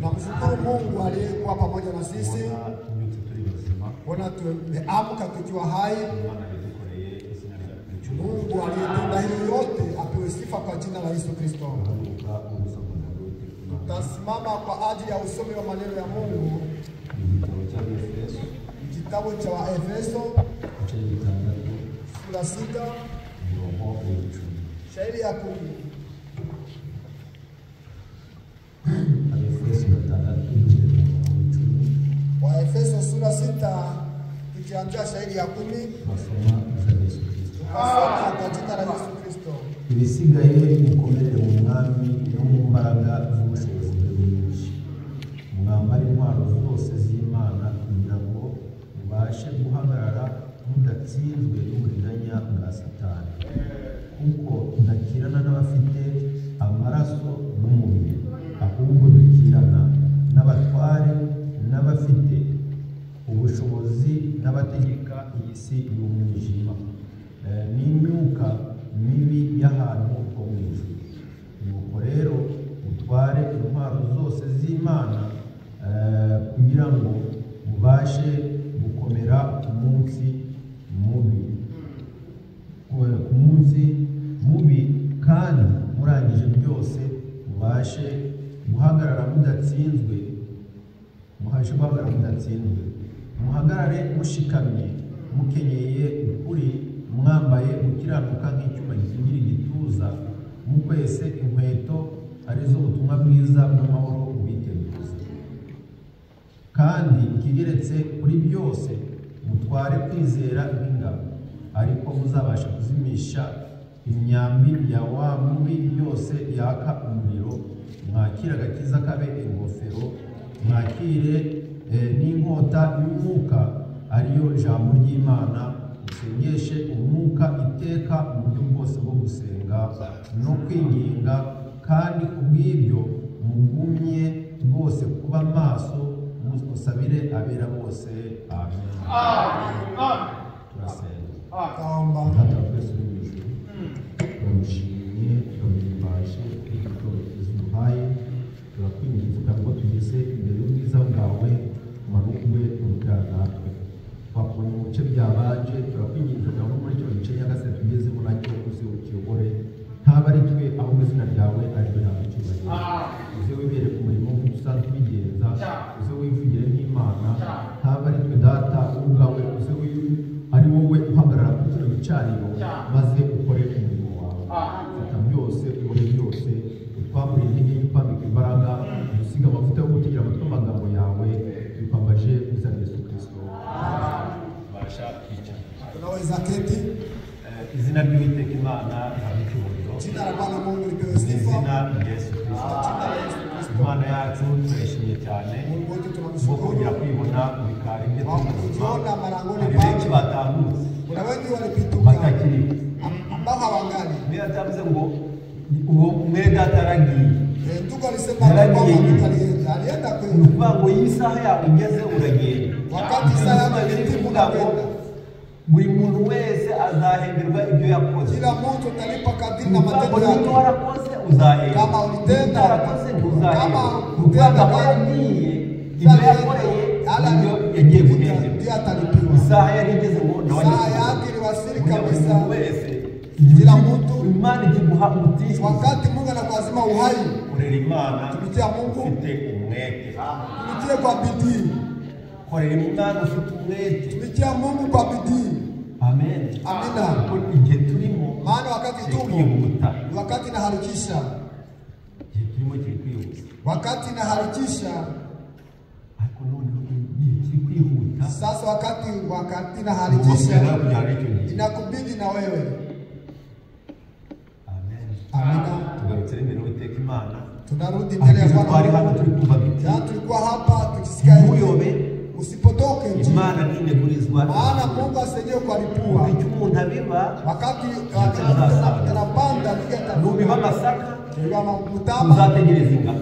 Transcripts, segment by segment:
Tunamshukuru Mungu aliyekuwa pamoja na sisi. Kubona tubyutse turi bazima. Ona tumeamka tukiwa hai. Imana yabidukoreye, izina ryacu ricyubahiro. Mungu aliyetenda hiyo yote apewe sifa kwa jina la Yesu Kristo. Turahaguruka gusoma amagambo y'Uwiteka Imana. Tutasimama kwa ajili ya usomi wa maneno ya Mungu. Igitabo cy'Abefeso, Kitabu cha Waefeso igice gitandatu, sura 6, umurongo w'icumi. shairi ya 10. Abefeso 6 umurongo w'icumi. Waefeso sura 6 tukianzia shairi ya 10. Turasoma izina rya Yesu Kristo. Tukasoma kwa jina la Yesu Kristo. Ibisigaye mukomere mu Mwami no mu mbaraga z'ubushobozi bwe bwinshi, mwambare intwaro zose z'Imana kugira ngo mubashe guhagarara mudatsinzwe n'uburiganya bwa Satani, kuko tudakirana n'abafite amaraso n'umubiri, ahubwo dukirana n'abatware n'abafite ubushobozi n'abategeka iyi si y'umwijima, n'imyuka mibi y'ahantu ho mu ijuru. Nuko rero mutware intwaro zose z'Imana, kugira ngo mubashe gukomera ku munsi mubi, ku munsi mubi, kandi murangije byose mubashe guhagarara mudatsinzwe, mubashe guhagarara mudatsinzwe. Muhagarare mushikamye, mukenyeye ukuri, mwambaye gukiranuka nk'icyuma gikingira igituza, mukwese inkweto arizo ubutumwa bwiza bw'amahoro ubiteguza. Kandi ikigeretse kuri byose mutware kwizera nk'ingabo, ariko muzabasha kuzimisha imyambi ya wa mubi yose yaka umuriro. Mwakire agakiza kabe ingofero, mwakire n'inkota y'umwuka ariyo jambo ry'Imana. Musengeshe umwuka iteka mu buryo bwose bwo gusenga no kwinginga, kandi kubw'ibyo mugumye rwose kuba maso, musabire abera bose. Amen. Turasenga. Tutaomba. Data wa twese uri mu ijuru, turagushimye, turaguhimbaje kuri iki gitondo cyiza uduhaye. Turakwinginze kugira ngo tugeze imbere y'ubwiza bwawe, umanuke ubutara natwe. Twakubonye mu bice byabanje, turakwinginze kugira ngo muri icyo gice Nyagasani tugezemo nacyo uze ukiyobore, ntaba ari twe ahubwo izina ryawe ari ryo rihabwa icyubahiro. Uze wibere ku murimo nk'uko usanzwe ubigenza, uze wivugire nk'Imana, ntaba ari twe Data, wowe ubwawe uze ari wowe uhagarara kuri kino gicaniro, maze ukore umurimo wawe. Fata byose, ubone byose, utwambure intege nke, utwambike imbaraga, udusiga amavuta yo gutegera amatwi amagambo yawe. Tubikwambaje mu izina rya Yesu Kristo. Basha kwicara. Tunaweza keti. Izina ry'Uwiteka Imana rihabwe icyubahiro. Jina la Bwana Mungu lipewe Mu sifa. izina rya Yesu Kristo. Jina la Yesu Kristo. Imana yacu turayishimye cyane Mungu wetu kubwo tunamshukuru kongera kwibona mu bikari bye kwa turi bazima. kutuona malangoni Hari benshi pake. batambutse Kuna wengi walipituka batakiriho. ambao hawangali. Mwene data yavuze ngo uwo mwene data yaragiye. Ndugu alisema Yaragiye kwamba nyine. ndugu alienda, alienda Ni kweli. ukuvuga ngo iyi saha yawe igeze uragenda. Wakati saa yako Biri imetimu kuvuga ngo unakwenda. buri muntu wese azahemberwa ibyo yakoze. Kila mtu atalipa kadiri na Ni ukuvuga ngo matendo niba yake. warakoze uzahemba, Kama ulitenda, utarakoze ntuzahemba. kama Ni ukuvuga ngo aho utenda, yagiye ibyo yakoreye nibyo yagiye guhemberwa. ndiye atalipiwa. Isaha yari igeze ngo nawe Saa ageze. yake iliwasili Buri muntu kabisa. wese Kila mtu Imana ikiguha ubutisimu, wakati Mungu anakuazima uhai, korera Imana tumikia Mungu, ufite umwete. tumikie kwa bidii, Korera Imana ufite umwete. tumikia Mungu kwa bidii. Amen. Amina. Kuko igihe turimo Maana wakati kiri tumo kwihuta, ni wakati naharikisha, igihe turimo kiri kwihuta, wakati naharikisha. ariko noneho igihe kiri kwihuta Sasa wakati ugomba naharikisha, kugera kujyana n'icyo gihe. inakubidi na wewe. Amen. Amina. Tugarutse imbere y'Uwiteka Imana. Tunarudi mbele ya Ariko twari Bwana hano Mungu. turi kumva duti Jana tulikuwa hapa tukisikia hivi, ntuyobe, usipotoke njia, Imana ntinegurizwa. maana Mungu asiye kualipua. Icyo umuntu abiba Wakati tunapanda ndiye nubiba atavuna. amasaka Kiwa mtama uzategereza ingano,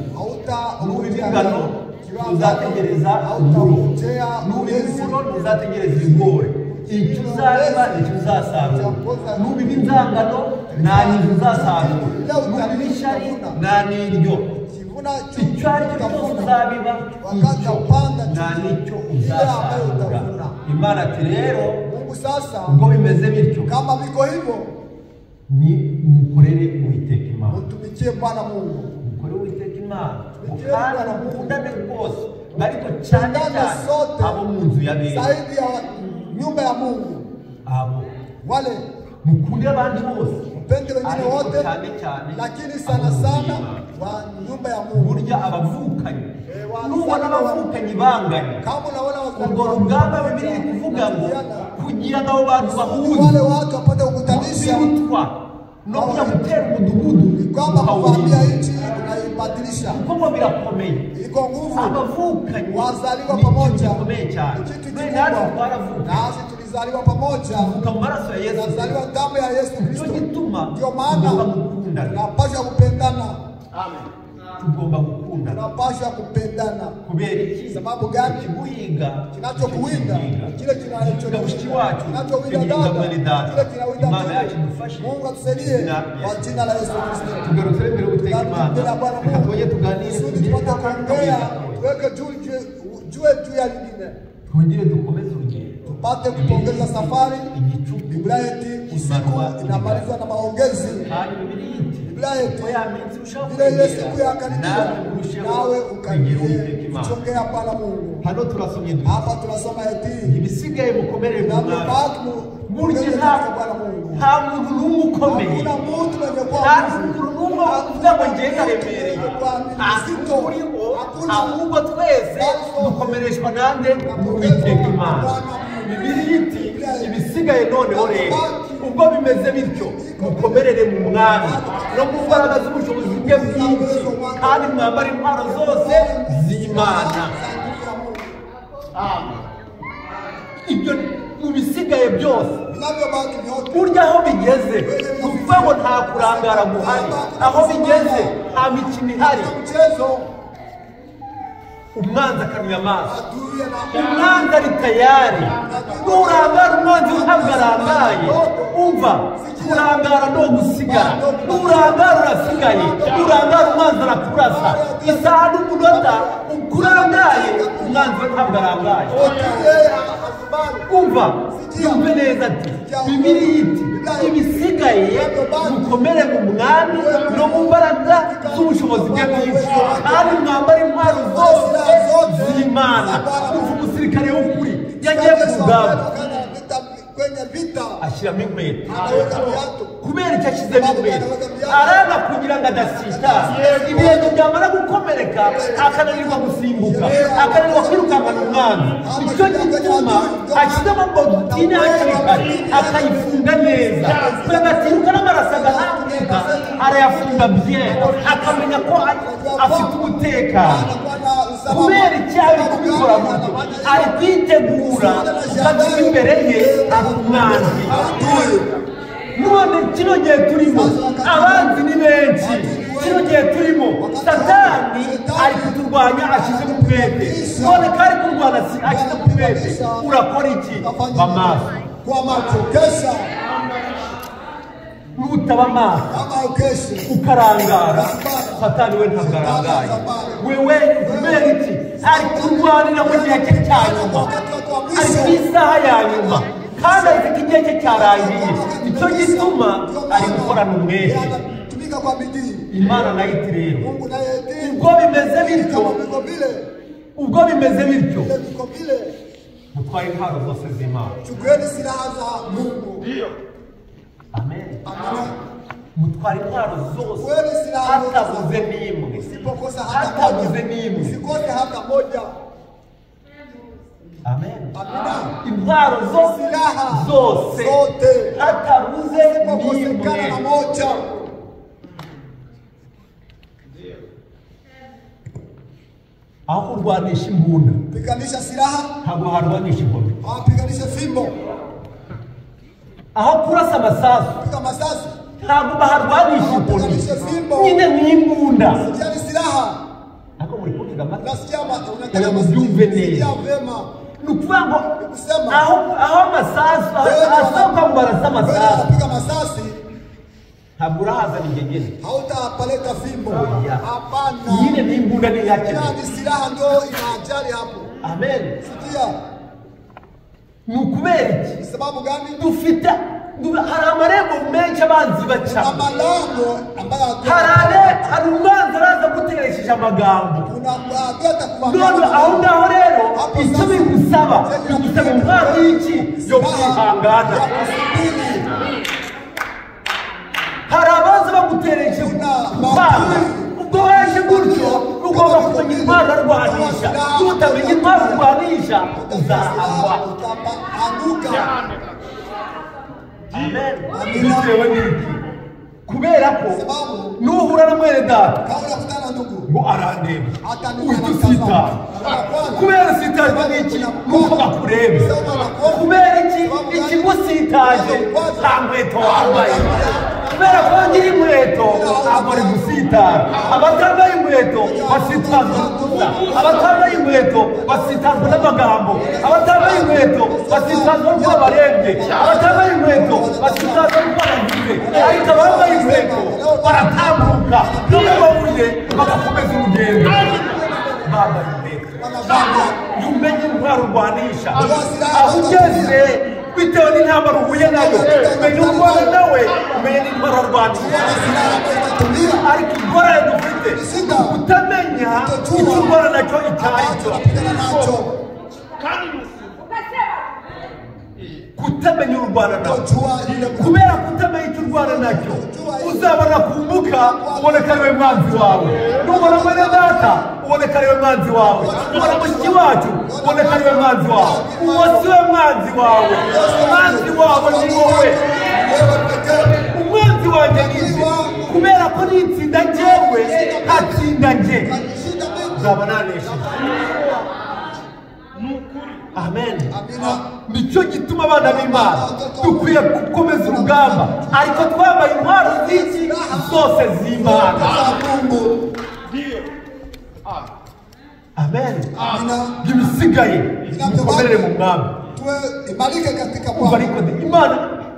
nubiba hautaongea ingano kiwa uzategereza uburo, hautaongea nubiba ulezi uburo uzategereza ibigori. Icyo uzabiba nicyo uzasarura. Nubiba inzangano nta n'ibyo uzasarura, nubiba ishyari nta n'iryo. Icyo ari cyo cyose uzabiba, nta n'icyo uzasarura. Imana ati rero ubwo bimeze bityo, kama biko hivyo, ni mukorere Uwiteka Imana, mtumikie Bwana Mungu, mukore Uwiteka Imana, kandi mukundane rwose, ariko cyane cyane abo mu nzu y'abera, zaidi ya nyumba ya Mungu, abo wale mukunde abandi bose, mpende wengine wote, lakini sana sana wa nyumba ya Mungu. Burya abavukanye nubona abavukanye banganye, kama unaona urwo rugamba Bibiliya iri kuvuga ngo kugira ngo abo bantu bahuze, wale watu wapate kukutanisha, birutwa no kujya gutera umudugudu kwamba kuvamia nchi unaibadilisha, kuko ngo birakomeye, iko nguvu. Abavukanye wazaliwa pamoja, gikomeye cyane. Kitu natwe kikubwa, twaravukanye, nasi tulizaliwa pamoja, tuvuka mu maraso ya Yesu, tunazaliwa damu ya Yesu nicyo Kristo. gituma Ndio maana tugomba gukundana, tunapasha kupendana, tugomba gukundana. Tunapasha kupendana. Kubera iki? Sababu gani? Ikiguhiga kinachokuwinda kile mushiki wacu, kinachowinda dada, kile kinawinda Imana yacu idufashe. Mungu atusaidie kwa jina la Yesu Kristo. Tugarutse imbere y'Uwiteka Mbele ya Imana, Bwana reka Mungu twongere tuganire, kusudi tupate kuongea, tuweke juu ya lingine, twongere dukomeze urugendo, tupate kupongeza safari. Igicuku Biblia eti usiku inamalizwa na maongezi. Kandi Bibiliya iti Biblia eti ko ya minsi urushaho vile ile kwegera, siku ya karibia, nawe urusheho nawe kwegera Uwiteka ukaribie Imana. kuchongea Bwana Mungu. Hano turasomye duti Hapa tunasoma eti ibisigaye mukomerere ku Mwami. navyobaki Burya katika Bwana Mungu. nta muntu n'umwe ukomeye, Hakuna mtu mwenye kuwa nta mzito. muntu n'umwe uvuga ngo njye ndaremereye, Mzito. uriho, Hakuna ahubwo twese dukomereshwa nande? Uwiteka Imana. Bibiliya iti ibisigaye noneho rero ubwo bimeze bityo, mukomerere mu Mwami no mu mbaraga z'ubushobozi bwe bwinshi, kandi mwambare intwaro zose z'Imana. Ibyo mu bisigaye byose, Vinavyobaki vyote, burya aho bigeze ni ukuvuga ngo nta kurangara guhari, aho bigeze nta mikino ihari. mchezo Umwanzi akanuye amaso, adui ana umwanzi ari tayari. Nurangara umwanzi ntabwo arangaye. Umva, kurangara ni ugusigara, nurangara urasigaye, nurangara umwanzi arakurasa. Isaha n'umunota ukurangaye, umwanzi we ntabwo arangaye. adui yeye hazubani. Umva, yumve neza ati Bibiliya iti ibisigaye mukomere mu Mwami no mu mbaraga z'ubushobozi bwe bwinshi, kandi mwambare intwaro zose z'Imana. Umva, umusirikare w'ukuri yagiye ku rugamba Kwenye vita ashyiramo inkweto. anaweka viatu. Kubera icyo ashyizemo inkweto, aranga kugira ngo adasitara. Ibirenge byamara gukomereka akananirwa gusimbuka, akananirwa kwirukankana umwanzi. Nicyo gituma ashyizemo botine hakiri kare, akayifunga neza kugira ngo atiruka n'amaraso agahaguruka, arayafunga bien, akamenya ko afite umutekano. Anakuwa na usalama. Kubera icyo ari kubikora gutyo, ari kwitegura kuko imbere ye hari umwanzi. Adui None kino gihe turimo abanzi ni benshi, kino gihe turimo Satani ari kuturwanya ashyize mu mwete. None ko ari kurwana ashyize mu mwete, urakora iki? Ba maso. Kuwa macho, kesha. Nutaba maso Kama ukeshi ukarangara, Satani we ntabwo arangaye. Wewe kubera iki ari kurwanira mu gihe cye cya nyuma, wakati wake wa ari ku mwisho, isaha ya nyuma, kandi azi ko igihe cye cyarangiye. Nicyo gituma ari gukorana umwete. anatumika kwa bidii. Imana nayo iti rero Mungu naye eti ubwo bimeze bityo, kama viko vile ubwo bimeze bityo, vile viko vile, mutware intwaro zose z'Imana. chukueni silaha za Mungu. Amen. Amina. Mutware intwaro zose, Kweli silaha zote. hatabuze n'imwe, Usipokosa hata hatabuze moja, n'imwe. usikose hata moja. Amen. Amina. Intwaro zose Silaha zose, zote. hatabuze Usipokosekana na n'imwe. moja. Aho kurwanisha imbunda, Piganisha silaha, ntabwo harwanisha inkoni. hawapiganishe fimbo, Aho kurasa amasasu, piga masasi, ntabwo baharwanisha inkoni, hawapiganishe fimbo. nyine ni imbunda. Sikia ni silaha. Ariko muri kuntega amatwi, Unasikia unataka Oya, masikio. mubyumve neza. Sikia vema. Ni ukuvuga ngo Kusema. aho amasasu asohoka ngo barasa Wewe amasasu, unapiga masasi, Ntabwo urahazana ingegene. Hautapaleta fimbo. Hapana. Nyine ni imbunda ni yakenewe. Yani silaha ndio ina ajali hapo. Amen. Sikia. Ni ukubera iki? Ni sababu gani? Dufite hari amarembo menshi abanzi bacamo. Amalango ambayo hari umwanzi araza guteresheje amagambo. Kuna adui atakuambia. None aho ngaho rero icyo bigusaba intwaro y'iki yo kwihangana. Hari abaza bagutereje kupanga ubwo waje gutyo ugomba kumenya intwaro arwanisha. Nutamenya intwaro urwanisha uzahagwa. Amen. Bitewe n'iki? Kubera ko nuhura na mwene data ngo arandebe uhita usitara. Kubera usitazwa n'iki? Nuko bakurebe. Kubera iki? Ikigusitaje nta nkweto wambaye. Kubera ko ngira inkweto ntabwo ari gusitara. Abatambaye inkweto basitazwa n'ubusa. Abatambaye inkweto basitazwa n'amagambo. Abatambaye inkweto basitazwa n'uko barebye. Abatambaye inkweto basitazwa n'uko bavuze. Ariko abambaye inkweto baratambuka no mu mabuye bagakomeza urugendo. Bambaye inkweto. Umenye intwaro urwanisha. Aho ugeze bitewe n'intambara uhuye nayo, umenya urwana nawe, umenye n'intwaro arwanisha. Ariko ingorane dufite ni ukutamenya icyo urwana nacyo icyo ari cyo. Kutamenya urwana nawe, kubera kutamenya icyo urwana nacyo, uzabona kumbuka uboneka ariwe mwanzi wawe. Nubona mwene data uboneka ariwe mwanzi wawe. Nubona mushiki wacu uboneka ariwe mwanzi wawe. Uwo si we mwanzi wawe. Umwanzi wawe ni wowe. Umwanzi wanjye ni nde? Kubera ko nitsinda njyewe ntatsinda njye, nzaba nanesheje. Amen. Nicyo gituma abana b'Imana dukwiye gukomeza urugamba, ariko twambaye intwaro z'iki zose z'Imana. Amen. Ibisigaye mukomerere mu mwami. Ariko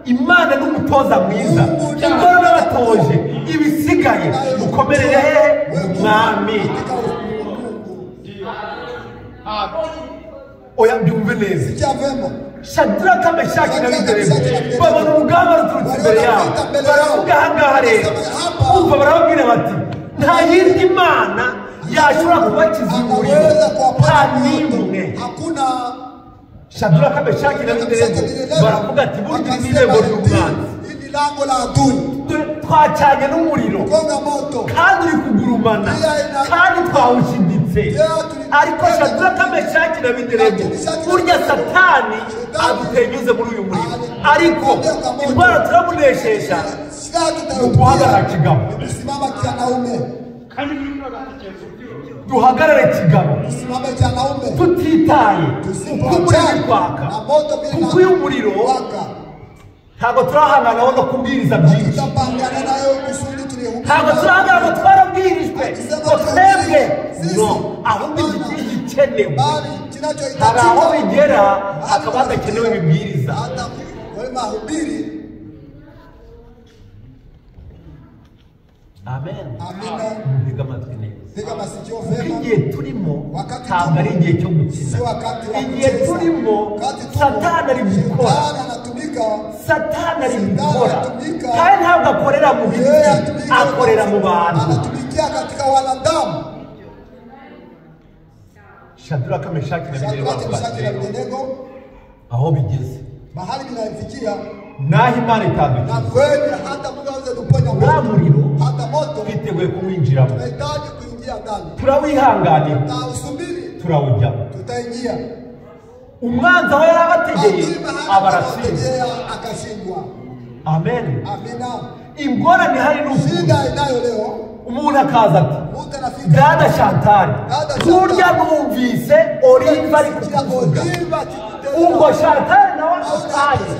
Imana ni umutoza mwiza. Ingoro n'abatoje, ibisigaye mukomerere hehe? Mu mwami. Oya byumve neza. Shadraka, Meshaki na Abedenego babona urugamba ruturutse imbere yabo, baravuga aha ngaha rero, umva barababwira bati nta yindi mana yashobora kubakiza umuriro, nta n'imwe. Shadraka, Meshaki na Abedenego baravuga ati burya iri ni irembo ry'umwanzi, twacanye n'umuriro kandi uri kugurumana kandi twawushiditse. Ariko Shadraka, Meshaki na Abedenego burya Satani adutenyuze muri uyu muriro, ariko intwaro turamuneshesha ni uguhagarara kigabo. Duhagarare kigabo tutitaye uko umuriro uri kwaka, kuko uyu muriro ntabwo turahangana no kubwiriza byinshi, ntabwo turahangana ngo twarabwirijwe ngo twebwe no, ahubwo igikenewe hari aho bigera hakaba hadakenewe ibibwiriza. Amen. Ntega amatwi neza. Kuko igihe turimo ntabwo ari igihe cyo gukina. Igihe turimo Satani ari gukora. Satani ari gukora. Kandi ntabwo akorera mu biti, akorera mu bantu. Shadraka, Meshaki na Abedenego aho bigeze naho Imana itadukiza, uriya muriro twiteguye kuwinjiramo, turawihanganira, turawujyamo. Umwanzi aho yari abategeye aba aratsinze. Amen. Ingorane hari n'ukuntu umuntu akaza ati dada Chantal, kurya numvise Oliva ari kukuvuga, ubwo Chantal nawe ataye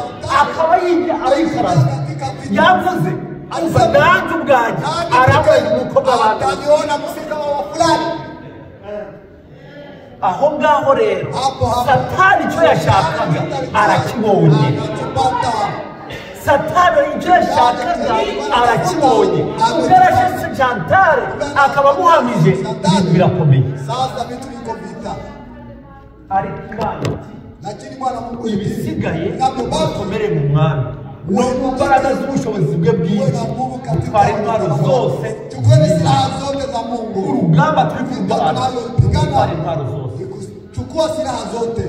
akaba yibye arayikaraza, yavuze umva nanjye ubwanjye arambaye umukobwa w'abantu. Aho ngaho rero Satani icyo yashakaga arakibonye. Satani icyo yashakaga arakibonye, ubwo arashe Chantal akaba amuhamije, ibintu birakomeye. Sasa vitu viko vita. Ariko Imana iti Lakini Bwana Mungu ibisigaye vinavyobaki bikomere mu mwami no mu mbaraga z'ubushobozi bwe uwe bwinshi, na nguvu katika dutwara intwaro zose. Chukueni silaha zote za Mungu. Urugamba turi Vita kurwana, tunayopigana dutwara intwaro zose ni kuchukua silaha zote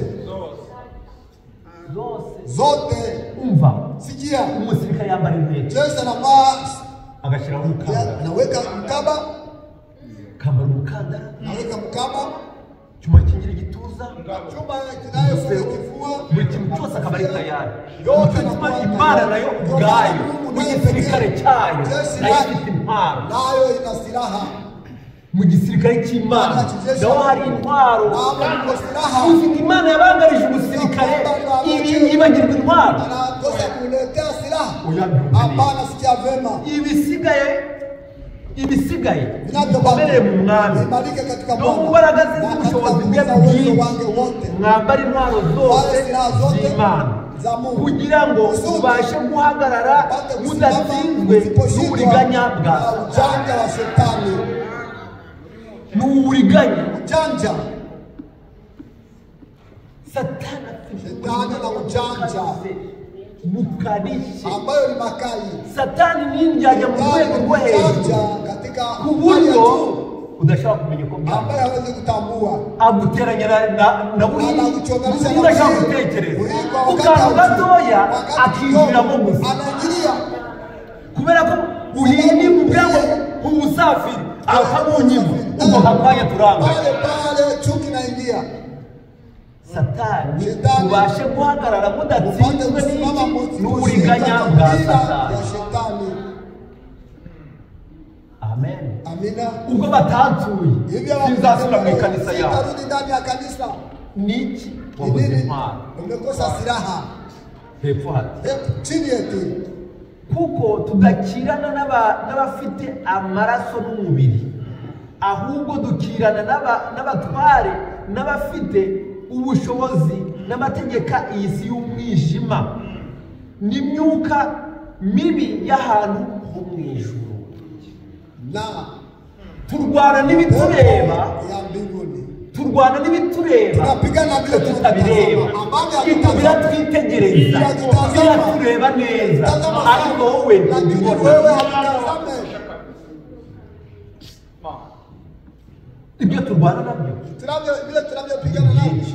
zose. zote. Umva, Sikia, umusirikare yambara inkweto, jeshi anavaa agashyiraho umukandara, anaweka mkaba, akambara umukandara, anaweka mkaba, icyuma kingira igituza, chuma kinayofunga kifua, buri kintu cyose akaba ari tayari. Yote Nicyo gituma anakuwa Imana nayo tayari. ubwayo Mungu mu naye gisirikare pekee. cyayo Jeshi nayo lake ifite intwaro. nayo ina silaha. Mu gisirikare cy'Imana naho hari intwaro. Hapo mko silaha. Uzi ngo Imana yabangarije umusirikare ibi yibagirwa intwaro? Anakosa kuletea silaha. Oya, ndio. Hapana, sikia vema. Ibisigaye Vinavyobaki bikomerere mu mwami imarike katika no mu Bwana mbaraga ze na katika z'ubushobozi nguvu bwe za uwezo bwinshi, wake wote. mwambare intwaro zose Vale silaha zote z'Imana za Mungu kugira ngo Kusudi mubashe guhagarara upate kusimama mudatsinzwe usiposhindwa n'uburiganya bwa na ujanja wa shetani. N'uburiganya. Ujanja. Satani afite Shetani na ujanja bukarishye. ambayo ni makali. Satani ni indyarya mu Shetani rwego ni rwo hejuru, mjanja katika ku hali ya buryo juu udashobora kumenya uko ambaye byagenze. hawezi kutambua. Aguteranya na buhiri Anakuchonganisha na udashobora buhiri. gutekereza, Buhiri kwa ku wakati kantu hauti. gatoya Wakati akinjiramo kidogo, gusa, anaingilia kubera ko buhiri mubwira ngo umusafiri akamunyima, ubwo kakanya turanga. pale pale, chuki inaingia. Satani Shetani. mubashe guhagarara Upate mudatsinzwe kusimama n'iki? N'uburiganya bwa ila Satani. ya shetani. Amen. Amina. Ubwo batansuye Hivyo sinzasubira mu ikanisa yawe. sitarudi ndani ya kanisa. Niki? Ni Wabuze nini? intwaro. Umekosa silaha. Hepfo hati Hebu chini yetu kuko tudakirana n'abafite amaraso n'umubiri, ahubwo dukirana n'abatware n'abafite ubushobozi n'amategeka iyi si y'umwijima n'imyuka mibi y'ahantu ho mu ijuru. Na Turwana n'ibitureba, pepo ya mbinguni. Turwana n'ibitureba Tunapigana vile tutabireba. tunatazama. Ambavyo Ibyo hatutazama. biratwitegereza, biratureba neza, Tazama ariko wowe lakini ntubibona. wewe hautazame. Ibyo turwana nabyo Tunavyo vile tunavyopigana navyo. byinshi.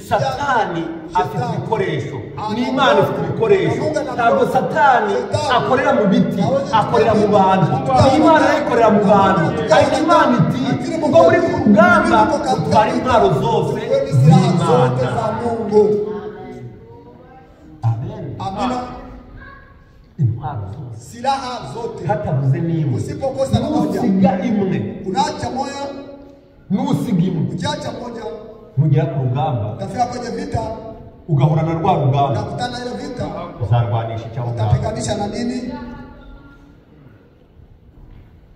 Satani afite ibikoresho n'Imana ifite ibikoresho. Ntabwo Satani akorera mu biti, akorera mu bantu, n'Imana nayo ikorera mu bantu. Ariko Imana iti ubwo muri ku rugamba utwara intwaro zose Chukueni silaha zote z'Imana. za Mungu. Amen. Amina. Intwaro zose, Silaha zote. hatabuze n'imwe. Usipokosa na moja. Nusiga imwe, Unaacha moja, nusiga imwe, ukiacha moja nugera ku rugamba utafika kwenye vita, ugahura na rwa rugamba, utakutana na ile vita, uzarwanisha icyaho ngaho? utapiganisha na nini?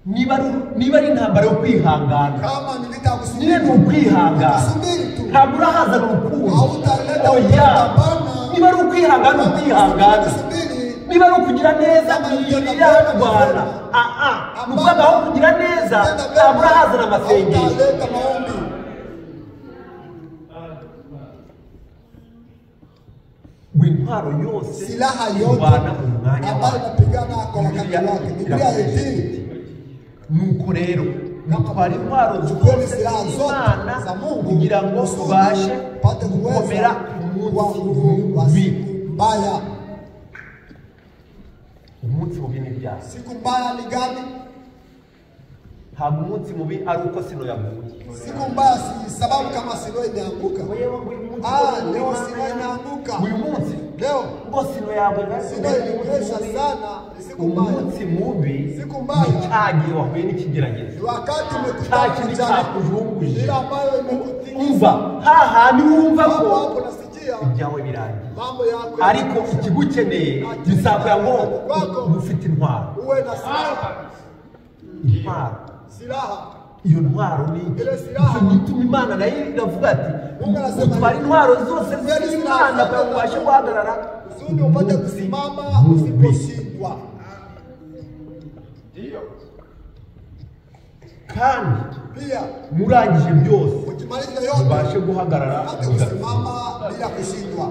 Niba ari intambara yo kwihangana, Kama ni vita ya nyine kusubiri, ni ukwihangana. kusubiri tu. Ntabwo urahazana urukundo. Hautaleta Oya, upambana. niba ari ukwihangana, ukwihangana. Kusubiri Niba ari ukugira neza, ntibirarwana. Aha ni ukuvuga aho kugira neza tenda ntabwo mema, urahazana amasengesho. hautaleta maombi. Buri ntwaro yose Silaha yote irwana mu mwanya ambayo wayo. inapigana kwa wakati Biblia wake. Biblia irakoresha eti iti, nuko rero mutwara intwaro chukueni zose silaha zote z'Imana za Mungu kugira ngo kusudi ubashe upate gukomera kuweza ku kuwa munsi nguvu wa mubi. siku mbaya. Umunsi mubi ni ibyaha. Siku mbaya ni gani? Ntabwo umunsi mubi ari uko sino yaguye. Siku mbaya si sababu kama silo imeanguka. Wewe ngo uyu munsi Ah, ngo leo Imana silo imeanguka. Uyu munsi Leo ngo sino yawe silo ilinyesha sana, ni siku mbaya. Umunsi mubi Siku mbaya. ni cya gihe wahuye n'ikigeragezo, Ni wakati cya umekutana kintu na jaribu cyakujunguje. ile ambayo imekutikisa. Umva hahandi wumva ko Hapo hapo nasikia ibyawe birangiye, mambo yako ariko ikigukeneye bisabwa ngo ufite intwaro. uwe na silaha, Intwaro silaha. Iyo ntwaro ni iki? Icyo gituma Imana nayo iravuga ati utwara intwaro zose z'Imana kugira ngo ubashe guhagarara kusudi upate kusimama usiposhindwa. Kandi pia murangije byose ukimaliza yote mubashe guhagarara upate kusimama bila kushindwa.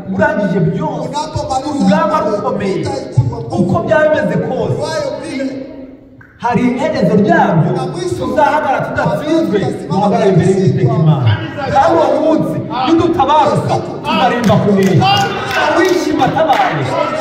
Murangije byose urugamba rukomeye uko byaba bimeze kose hari iherezo ryabyo tuzahagarara tudatsinzwe, duhagarare imbere y'Uwiteka Imana. Kandi uwo munsi nidutabaruka tuzarimba kunesha. Ntawishima atabaye,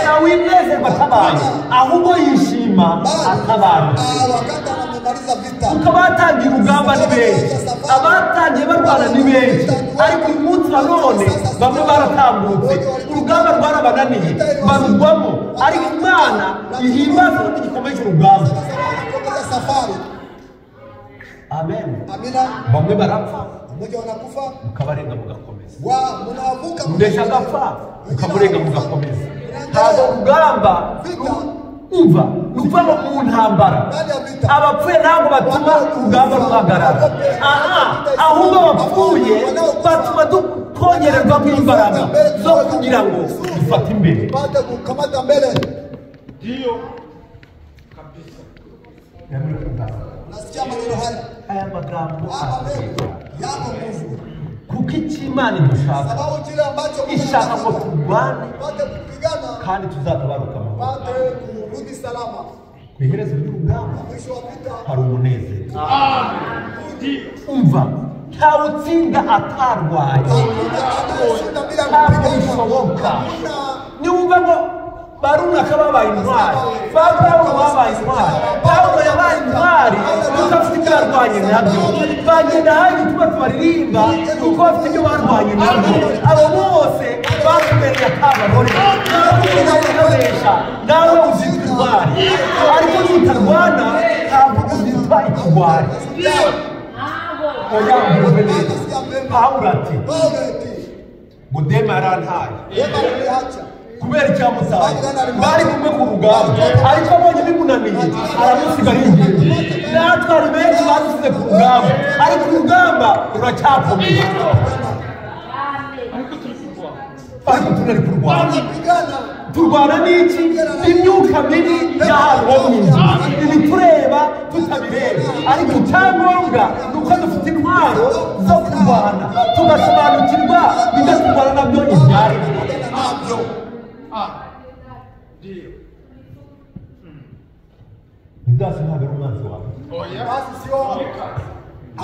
ntawinezerwa atabaye, ahubwo yishima atabarutse. Wakati anamaliza vita Kuko abatangiye urugamba ni benshi, abatangiye barwana ni benshi, ariko uyu munsi wa none bamwe baratambutse, urugamba rwarabananiye barugwamo, ariko Imana ihimbaza ubundi gikomeje urugamba. sasa wanakomeza safari. Amen. Amina. Bamwe barapfa Mmoja wanakufa mukabarenga mugakomeza, wa mnavuka ndesha agapfa mukamurenga mugakomeza. Ntabwo urugamba umva ni ukuvuga ngo mu ntambara abapfuye ntabwo batuma urugamba ruhagarara, aha ahubwo abapfuye batuma twongererwamo imbaraga zo kugira ngo dufate imbere. Tupate kukamata mbele. Nasikia maneno haya. Aya magambo Haya maneno yako nguvu. kuko icyo Imana idushaka Sababu kile ambacho Mungu ishaka ngo anataka, turwane tupate kupigana, kandi tuzatabaruka amahoro. tupate kurudi salama. Ku iherezo ry'urugamba Mwisho wa vita hari umunezero. Umva, ntawutsinda atarwaye, hakuna anayeshinda bila ntabwo kupigana. bishoboka. Hakuna Niwumva ngo barunaka babaye intwari, ba Pawulo babaye intwari, Pawulo yabaye intwari kuko afite ibyo yarwanye nabyo, bagenda hari igituma tubaririmba kuko bafite ibyo barwanye nabyo. Abo bose batubereye akababore, nawe nawe uzitwa intwari, ariko nutarwana ntabwo uzitwa ikigwari. Oya mbyumve neza. Pawulo ati Paulo eti ngo Dema yarantaye Dema aliniacha kubera icyamutaye, bari kumwe ku rugamba, ariko abonye bimunaniye aramusiga arigendera. Natwe hari benshi badusize ku rugamba, ariko urugamba ruracyakomeye, ariko tunari kurwana. tunapigana Turwana n'iki? N'imyuka mibi y'ahantu ho mu ijuru, ibitureba tutabireba, ariko icyangombwa ni uko dufite intwaro zo kurwana, tugasobanukirwa ibyo turwana nabyo ibyo ari byo. kupigana navyo. Didasi ntabwo ari umwanzi wawe. Basi sio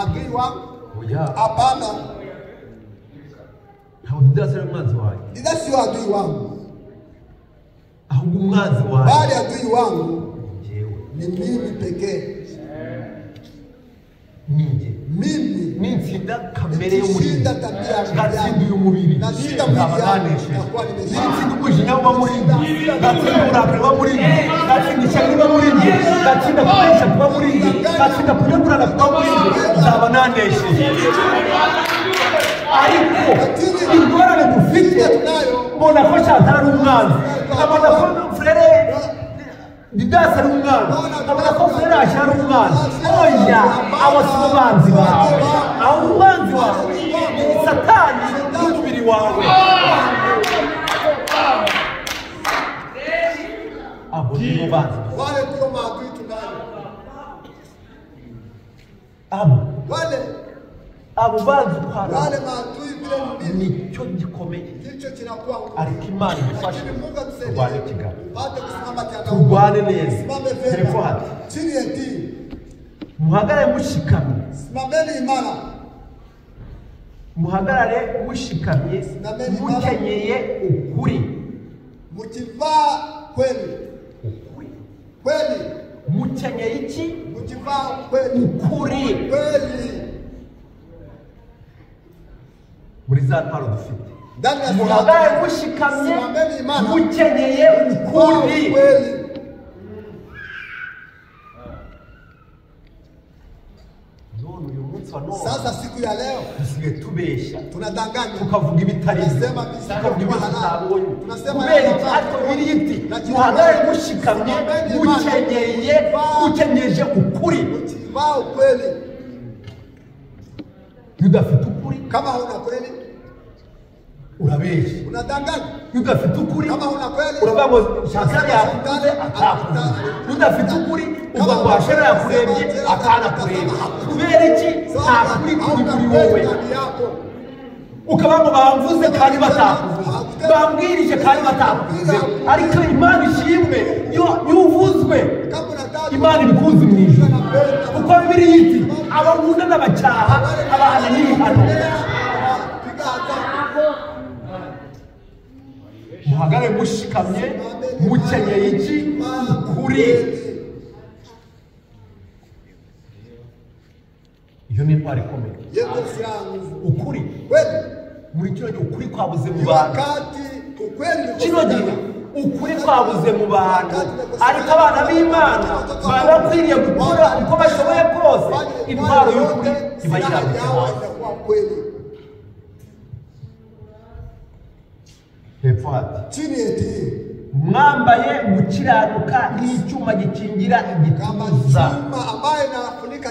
adui wangu, Oya, hapana. ntabwo Didasi ari umwanzi wawe, Didasi sio adui wangu, ahubwo umwanzi wawe bali adui wangu njyewe, ni mimi pekee. ni njye. Mimi Nitsinda kamere yo muri nikishinda njye, tabia ya ngatsinda uyu mubiri, nashinda nzaba mwili yangu, nanesheje. nakuwa nimeshinda. Nitsinda umujinya uba muri njye, ngatsinda uburakari buba muri njye, ngatsinda ishyari riba muri njye, ngatsinda kubeshya kuba muri njye, ngatsinda kunegurana kuba muri njye, nzaba nanesheje. Ariko ingorane dufite, mbona ko Shantara ari umwanzi, nkabona ko Frere Didasi ari umwanzi, nkabona ko Frere Asha ari umwanzi. Oya, abo si bo banzi bawe, aho umwanzi wawe ni Satani n'umubiri wawe. Abo ni bo banzi bawe. Wale ndio maadui tunayo, Abo wale abo banzi uko wale maadui vile ni mimi, nicyo gikomeye, ndicho kinakuwa ngumu. ariko Imana idufashe Lakini Mungu atusaidie turwane kigabo, tupate kusimama kiangavu, turwane neza. simame Hepfo vyema hati chini ya tii, muhagarare mushikamye, simameni imara, muhagarare mushikamye, mukenyeye ukuri, mkivaa kweli ukuri, kweli, mukenyeye iki? mkivaa kweli Ukuri. kweli Muri za ntwaro dufite, ndani ya muhagarare silaha mushikamye, Simameni imara. mukenyeye ukuri. kweli. None uyu munsi wa none Sasa siku ya leo dusigaye tubeshya, tunadanganya, tukavuga ibitari byo, Tunasema visivyo tukavuga ibyo kuwa halali. tutabonye. Tunasema Kubera iki? yale Ariko Bibiliya iti Lakini muhagarare mushikamye, Simameni imara. mukenyeye, mukenyeje ukuri. Mkivaa Ukivaa ukweli. Iyo udafite ukuri, Kama huna kweli urabeshya. unadanganya. Iyo udafite ukuri, Kama huna kweli uravuga ngo Shantara yakuze atakuze. Iyo udafite ukuri, uvuga ngo Ashera yakurebye atanakurebye. Kubera iki? Nta kuri kuri hauna kuri kweli wowe. ndani yako. Ukaba ngo bamvuze kandi batakuvuze, bambwirije kandi batakuvuze. Ariko Imana ishimwe, iyo uvuzwe Kama unataka Imana ibikunze mu ijuru, kuko Bibiliya iti abakunda n'abacyaha abahana n'ibihano. Piga adhabu. Muhagare mushikamye mukenyeye iki? Ukuri. Iyo ni intwaro ikomeye. Yeko silaha nguvu. Ukuri Kweli. muri kino gihe ukuri kwabuze mu Ni bantu. wakati ukweli Kino gihe umekosekana. ukuri kwabuze mu bantu, ariko abana b'Imana baba bakwiriye gukora uko bashoboye kose intwaro y'ukuri iba Silaha yirambitse yao hasi. inakuwa kweli. Hepfo hati Chini eti mwambaye gukiranuka nk'icyuma gikingira kama igituza. chuma ambaye inafunika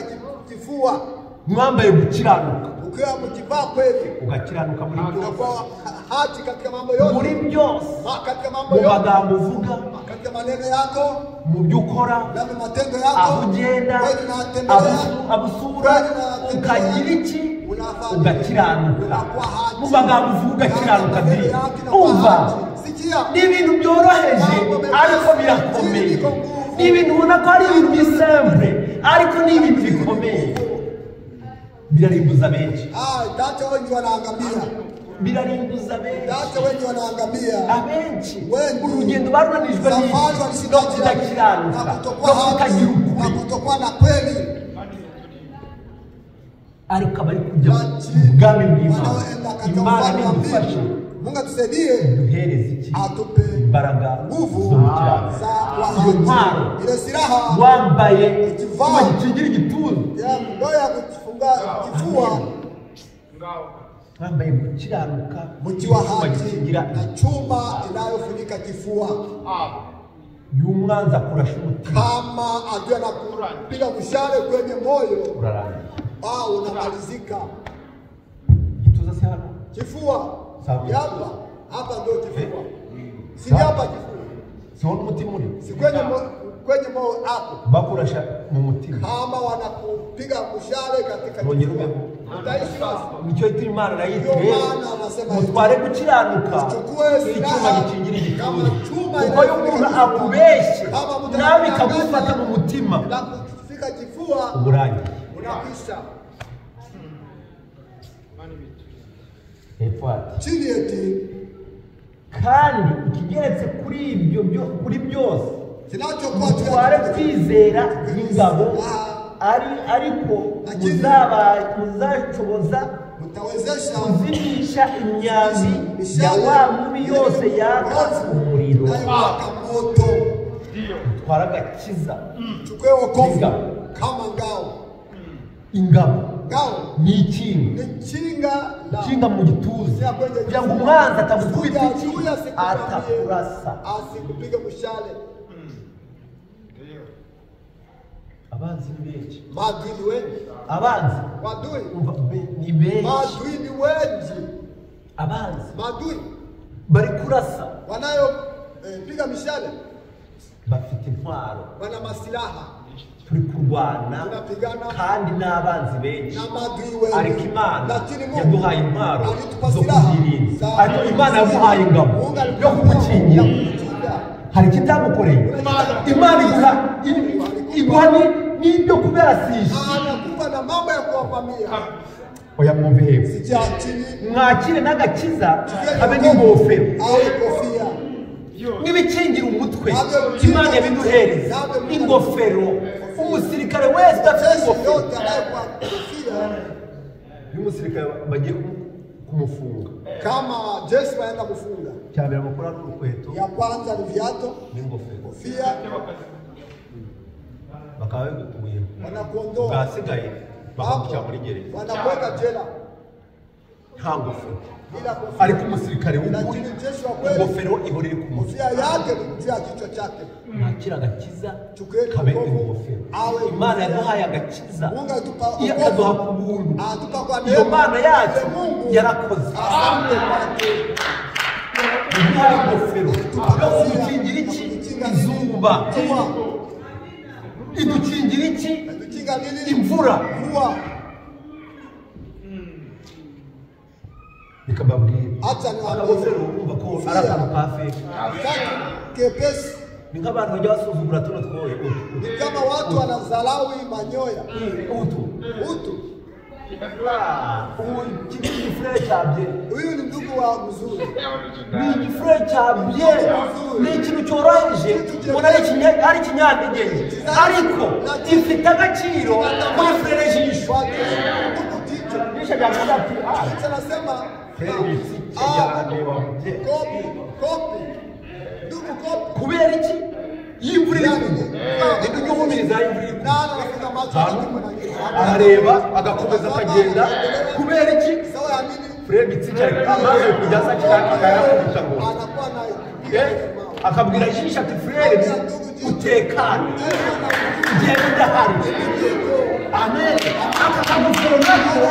kifua. Mwambaye gukiranuka, Ukiwa mkivaa kweli ugakiranuka muri byose, unakuwa haki katika mambo yote, muri byose, katika mambo mu yote, magambo uvuga, katika maneno yako mu byo ukora, na mu matendo aho yako, ugenda, kweli unatembelea, abo usura, ukagira iki? Ugakiranuka mu magambo uvuga, ugakiranuka. Maneno Ndi yako inakuwa umva, haki. Sikia, ni ibintu byoroheje ariko birakomeye. Ni ibintu ubona ko ari ibintu bisemble, ariko ni ibintu bikomeye, birarimbuza benshi. Itaacha wengi wanaangamia, Birarimbuza benshi. itaacha wengi wanaangamia. Abenshi Wengi. urugendo barunanijwe Safari walishindwa no njiani kudakiranuka na no kutokuwa haki kutagira na ukuri, kutokuwa na kweli. ariko abari kujya mu Lakini bwami bw'Imana, wanaoenda katika Imana ufalme wa nidufashe, mbingu, Mungu atusaidie, duhereze iki? atupe Imbaraga nguvu zo gukiranuka. za Iyo ntwaro wahaki. Ile silaha wambaye Ukivaa. icyuma gikingira igituza, ya ndio ya kufunga kifua, wambaye gukiranuka mkiwa icyuma haki gikingira na chuma inayofunika kifua. y'umwanzi akurasha umutima, Kama adui anakupiga mshale kwenye moyo, urarangiye. au unamalizika. Igituza si hano? Kifua Sawa. hapa hapa ndio kifua, si Sawa. hapa kifua, Siho n'umutima uri? si kwenye kwenye moyo hapo. Bakurasha mu mutima, Kama wanakupiga mshale katika Wongera kifua, ubeho. utaishi basi. Nicyo gituma Imana nayo Ndio iti maana anasema mutware gukiranuka Uchukue icyuma silaha gikingira igituza, kama chuma kuko iyo umuntu inayofunika akubeshye kama mtu nawe anakudanganya, ikagufata mu mutima, na kufika kifua uba urangiye. unakwisha. Hepfo hati Chini eti kandi ikigeretse kuri ibyo kuri byose, kinachokuwa juu ya mutware kwizera nk'ingabo, ariko muzashoboza mtawezesha kuzimisha imyambi ya wa mubi yose yaka umuriro. inayowaka moto. Mutware agakiza Chukue wokovu Ingao. kama ngao. Ingabo Ngao ni ikinga, ni kinga la ikinga mu gituza, ya kwenye kugira ngo kifua. umwanzi atagukubita iki? Adui asikuvamie, Atakurasa. asikupige mshale. Abanzi ni benshi. Maadui ni wengi, Abanzi wadui, umva, ni benshi. maadui ni wengi, Abanzi maadui bari kurasa, wanayo piga mishale, bafite intwaro, wana masilaha, turi kurwana Tunapigana. kandi n'abanzi benshi, na maadui wengi, ariko Imana lakini Mungu yaduhaye intwaro alitupa zo silaha kubyirinda. za Ariko Imana yaguhaye ingabo Mungu yo alitupa kugukingira. ya kukukinga. Hari icyo itagukoreye? Imana iguha n'ibyo kuberasisha. Anakupa na mambo ya kuwavamia. Oya mwumve hepfo, Sikia chini, mwakire n'agakiza habe chukua n'ingofero au kofia n'ibikingira umutwe. Imana yabiduhereza ingofero. Umusirikare wese udafite Jeshi ingofero, yote anayekuwa kofia, iyo umusirikare bagiye kumufunga, kama jeshi waenda kufunga, cya mbere bakora ni urukweto ya kwanza ni viato, n'ingofero, kofia, bakaba babigukuyeho, wanakuondoa bwasigaye bakagushyira muri gereza. wanakuweka jela. Nta ngofero. Bila kofia. Ariko umusirikare w'ukuri Lakini jeshi wa kweli ingofero ihora iri ku mutwe. kofia yake ni juu ya kichwa chake. Mwakira agakiza Chukueni kabe wokovu, ingofero. awe Imana yaduhaye agakiza Mungu alitupa iyo wokovu, akaduha ku buntu. atupa kwa Iyo neema. Mana yacu Yule Mungu yarakoze. Asante kwake. Yaduhaye ingofero yo kudukingira iki? Izuba. Jua. Idukingira iki? Natukinga nini? Imvura. Mvua. Reka mbabwire. Acha niwaambie. Akagofero urumva ko ari akantu ka feke. Kaki kepesi. Ni nk'abantu bajya basuzugura tuno twoye utu. Ni kama watu wanadharau manyoya. Utu. Utu. Ubu iki ni igifurere cya bye. Huyu ni ndugu wa mzuri. Ni igifurere cya bye. Ni ikintu cyoroheje ubona ari ikinyantege nke ariko gifite agaciro kuri furere jisho. Kwa ndugu jicho. Jisho ryavuga ati ah Jicho nasema furere jisho yarandeba bye. kopi kopi. Ndugu kopi. Kubera iki? Iyo imvura iri kugwa ujye uhumiriza iyo imvura iri kugwa. Nani anafunga macho akipigwa na nyesha? Arareba agakomeza akagenda kubera iki? Sawa ya nini? Furere mitsi cyane amazi yo kujya asa akayakubita ngo Anakuwa na akabwira jisho ati furere utekane njyewe ndahari. Amen. Aka kagofero nako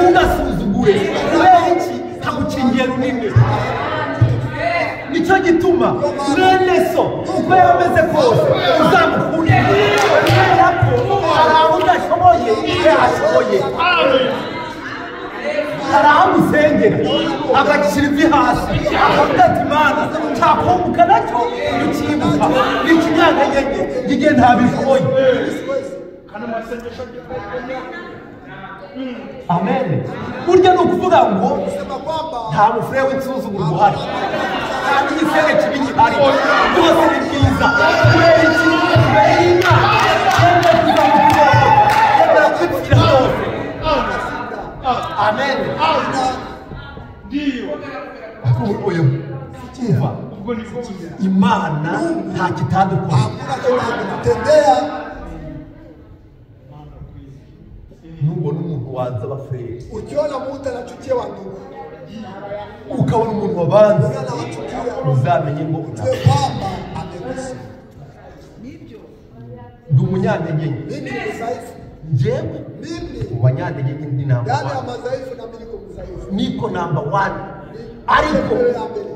ugasuzugure kubera iki? Kagukingiye runini. Nicyo gituma mwene so uko yaba ameze kose uzamukunde kubera ko hari aho udashoboye we ashoboye. Hari aho amusengera agashyira ivi hasi akavuga ati Mana cyakumbuka nacyo ukibuka ni ikinyantege nke njye ntabishoboye. Amen. Burya ni ukuvuga ngo Sema kwamba nta mufure w'insuzugurwa uhari, nta n'igisebe kibi gihari, byose ni byiza. Kubera iki? Kubera Imana yemera kuzamuka yemera kwipfira hose. Amen. Umva, Imana nta kitadukora. hakuna kinachotutendea. Nubona umuntu wanze abafurere, Ukiona mtu anachukia wa ndugu, ukabona umuntu wabanze, ukiona anawachukia, uzamenye ngo ujue kwamba amekwisha. ndi umunyantege nke. Mimi ni mdhaifu. Njyewe Mimi mu banyantege nke ndi namba ndani ya one. madhaifu na mimi niko mdhaifu. Niko namba one. Ariko Mbele ya mbele.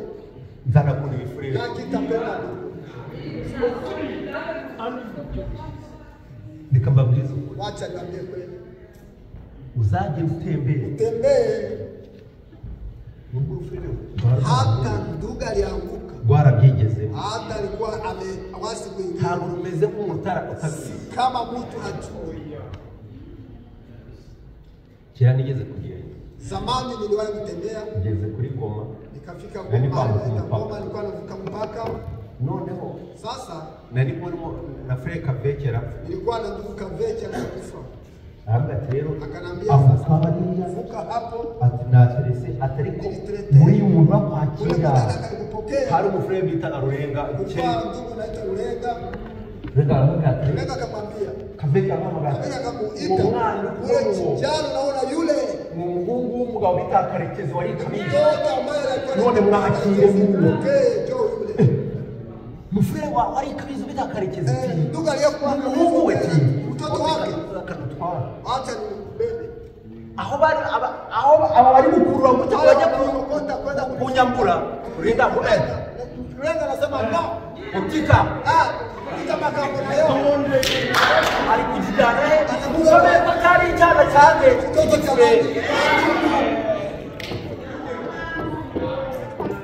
nzanakunda ibifurere. Na kitapenda ndugu. Reka mbabwize ukuri. Wacha niwaambie kweli. Uzajye utembere Tembee nubwo urufurere hata ndugu alianguka, rwarabyigezemo, hata alikuwa amewasi kuingia, ntabwo rumeze nk'umutara utabizi. kama mtu hajui. Kera nigeze kugenda Zamani niliwahi kutembea ngeze kuri Goma, nikafika Nani Goma, kwambuka nilienda mpaka. Goma, nilikuwa navuka mpaka. Noneho Sasa nari murimo na Frere Kavekera nilikuwa na ndugu Kaveke alikufa, aravuga ati rero akanambia avuka sasa, hariya vuka hapo. ati naterese ati ariko Nilitrete. muri uyu muntu Ule bakwakira mtaka alikupokea, hari umufurere bitaga Rurenga kulikuwa ndugu naitwa Rulenga. Rurenga aravuga ati Rulenga akamwambia, Kavekera aramuhamagara Kaveke ati akamuita uwo mwana ule uwo kijana, naona yule ni umuhungu w'umugabo bita Karekezi wari Kabizi, mtoto ambaye alikuwa none mwakire muwo Pokee, njoo yule mufurere wari Kabizi bita Karekezi Eh, ati ndugu aliyekuwa umuhungu we ati mtoto wake, akanutwara acha nimbebe. aho bari aho aba bari gukurura gutya ngo bajya Wanaokota kwenda kunyambura Rurenga ngo eh Rulenga anasema no, utika ah, kita makambo nayo ari kukijyana he musome ko cyari icyana cyanjye mtoto cha cy'igifurere.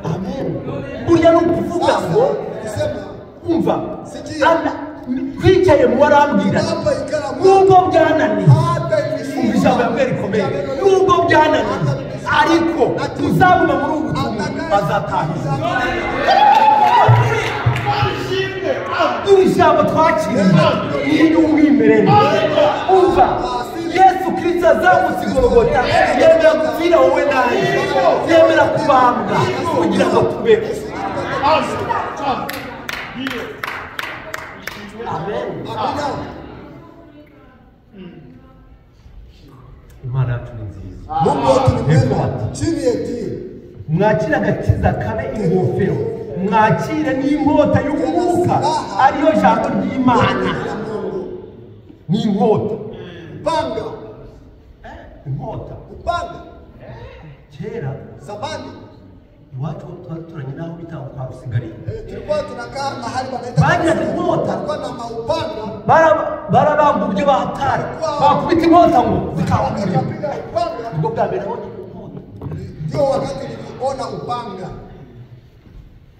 Amen. Burya ni ukuvuga Sasa ngo kusema umva Sikia. twicaye mu warambwira hapa ikala nubwo byananiye hata umva ijambo yabwiye rikomeye nubwo byananiye ariko uzaguma muri ubu butumwa azataha ijuru. Iri jambo twakiriye ni iry'umwimerere. Umva Yesu Kristo azamutse i Golgota yemera gupfira wowe nanjye, yemera kubambwa kugira ngo tubeho. Amen. Amina. Imana yacu ni nziza. Mungu wetu ni mwema. Chini yetu Mwakire agakiza kabe ingofero, mwakire n'inkota y'umwuka ariyo jambo ry'Imana. Ni inkota. Upanga. Inkota. Upanga. Kera zamani iwacu twaturanye n'aho bita kwa Rusigariye. Tulikuwa tunakaa mahali wanaita bagiraga inkota. Walikuwa na maupanga. Barabamba uburyo bahatari. Bakubita inkota ngo zikawukurira. Upanga. Ubwo bwa mbere nabonye inkota. Ndio wakati niliona upanga.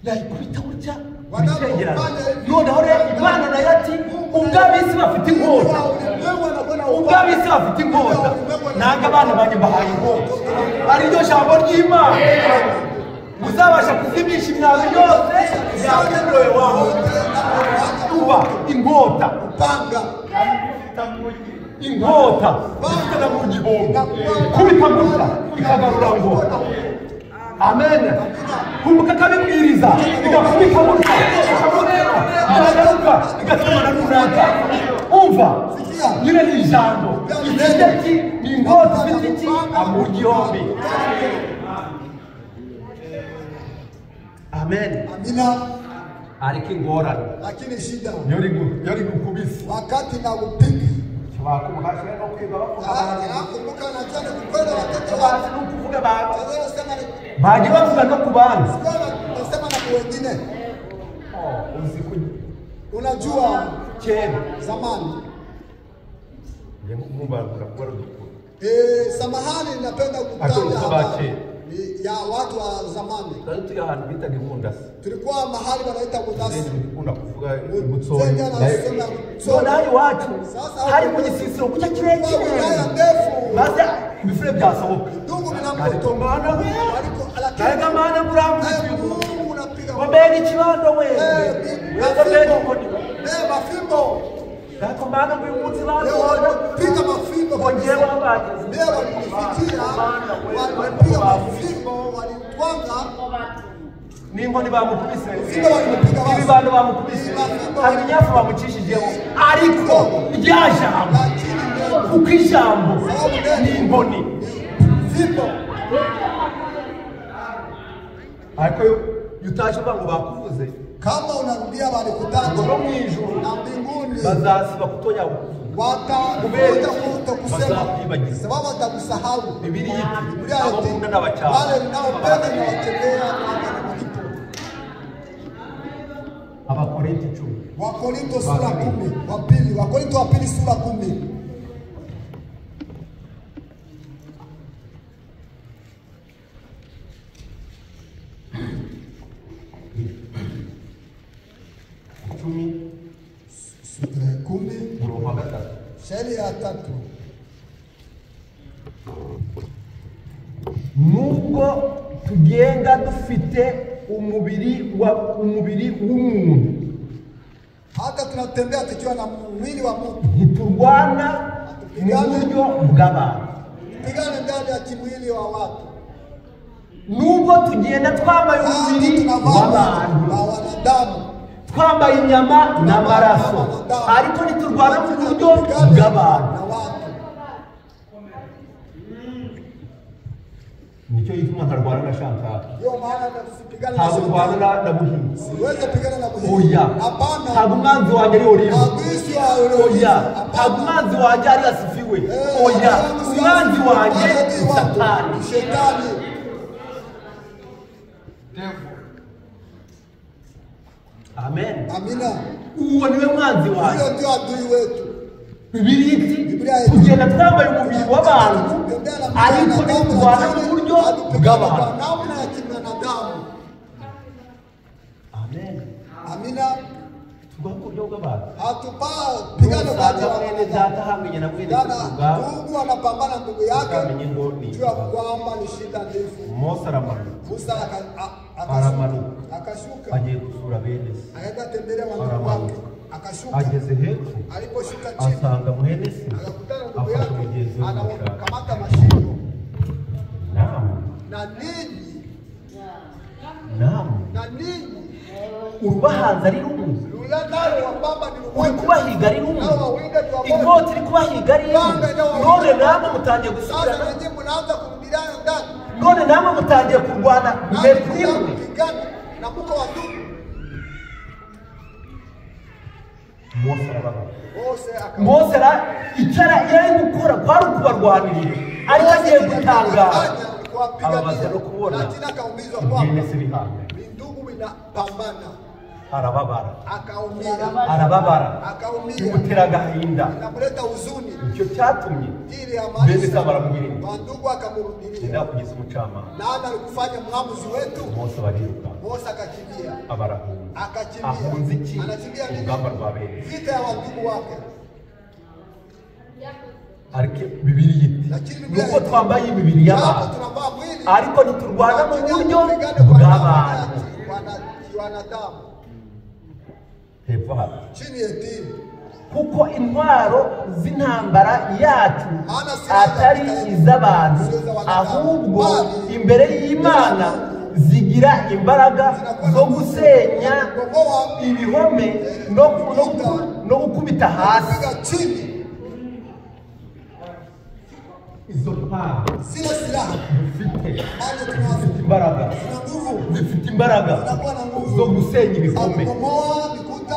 Yayikubita gutya bicengerana. Noneho rero Imana nayo ati ubwo ab'isi bafite inkota, ubwo ab'isi bafite inkota, nange abana banjye mbahaye inkota, ariryo jambo ry'Imana. Muzabasha kuzimisha imyambi yose yakuroye waho. Uba inkota, upanga, inkota ifite mu gihombo, kubita gutya ikagarura ngo amen. Kumbuka kabibwiriza igakubita gutya ikagaruka igatuma na runaka. Umva nyine ni ijambo ifite iki? Ni inkota ifite iki? Amuryi yombi. Amen. Amina. Ariko ingorane, lakini shida yari gukubise wakati na upiga bakumukashe no kwiga bavuga nakumbuka na jana kukwenda watoto bazi no kuvuga baje bavuga no kubanza nasema na wengine. Uzi unajua kera zamani samahani, napenda kutaja habari ya watu wa zamani. Tulikuwa mahali wanaita Mundasi. Noneho iwacu hari mu gisisiro kucya kirekire maze ibifure byasohoka. Ariko Mana we, ariko Mana muramutse ngo mbega ikibando we, ngo mbega inkoni, ariko Mana ngo uyu munsi basohoka piga mafimbo ngo ngewe abageze leo walinifikia, walipiga mafimbo, walitwanga n'inkoni bamukubise, ibibando bamukubise, hari inyafu bamucishijeho, ariko rya jambo, kuko ijambo ni inkoni. Ariko iyo utaje uvuga ngo bakuvuze, kama unarudia walikutaja no mu ijuru na mbinguni bazasiba kutonya kukuvuga, watakuta kutokusema sababu watakusahau. Bibiliya iti abo nkunda n'abacyaha, wale ninaopenda nawatendea kwamba ni malipo. Abakorinto 10, Wakorinto sura 10, wa pili, Wakorinto wa pili sura 10. Kumi, umurongo wa gatatu, shairi ya 3. Nubwo tugenda dufite umubiri wa umubiri w'umuntu, hata tunatembea tukiwa na mwili wa mtu, ntiturwana mu buryo bw'abantu, tupigane ndani ya kimwili wa watu. Nubwo tugenda twambaye umubiri w'abantu, wa wanadamu, twambaye inyama n'amaraso, ariko ntiturwana mu buryo bw'abantu. Nicyo gituma ntarwana na Chantal, ntabwo ndwana na Buhinzi, oya, ntabwo umwanzi wanjye ari Olive, oya, ntabwo umwanzi wanjye ari Asifiwe, oya, umwanzi wanjye ni Satani. Amen. Amina. Uwo niwe mwanzi wanjye. Huyo ndio adui wetu. Bibiliya iti tugenda twambaye umubiri w'abantu, ariko ntiturwana mu buryo bw'abantu. Amen. Amina. Turwana mu buryo bw'abantu. Hatupigane kwa ajili ya mwene data hanganye na mwene dada. Ndugu anapambana ndugu yake, jua kwamba ni shida ndefu. Mose aramanuka. Musa aramanuka akashuka, agiye gusura bene se, akaenda tembelea wandugu wake, akashuka. Ageze hepfo aliposhuka chini asanga mwene se akakutana ndugu afashe yake mugenzi we anakamata mashingo. Naam. Na ninyi, naam, na ninyi urubahanza ari rumwe, rula nalo wambamba ni uri rumwe, kubahiga ari rumwe, nao wawinda ni Inkota iri kubahiga ari imwe, none namwe mutangiye Sasa gusubirana, na nyinyi mnaanza kurudiana ndani, none namwe mutangiye kurwana nanyi mwe mnaanza imwe. kupigana na mko wa ndugu. Mose arababara. Mose aka Mose icyo yari gukora kwari ukubarwanirira, ariko agiye gutangara ababaza no kubona lakini akaumizwa ibwene kwamba se bihanganye. vindugu vinapambana, Arababara, akaumia, arababara, akaumia, bimutera agahinda. inamleta huzuni Icyo cyatumye ili ya bene se maisha. baramubwira ngo Wandugu akamrudilia, genda kugeza umucamanza. nani alikufanya mwamuzi wetu? Mose bariruka, Mose akakimbia, abarahunze. akakimbia. Ahunze iki? Anakimbia nini? Urugamba rwa bene. Vita ya wandugu wake. Ariko Bibiliya iti Lakini Biblia nuko iti, twambaye imibiri japo y'abantu, tunavaa mwili, ariko ntiturwana mu lakini buryo hatupigane kwa namna bw'abantu. ya wanadamu. Hepfo hano, Chini ya dini kuko intwaro z'intambara yacu Maana silaha za atari vita yetu iz'abantu, sio za wanadamu, ahubwo bali imbere y'Imana zigira imbaraga zinakuwa na zo nguvu gusenya ya kubomoa, ibihome no gukubita hasi. kupiga chini Izo ntwaro zile silaha dufite ambazo tunazo zifite imbaraga, zina nguvu, zifite imbaraga zinakuwa na nguvu zo gusenya za ibihome kubomoa mikuta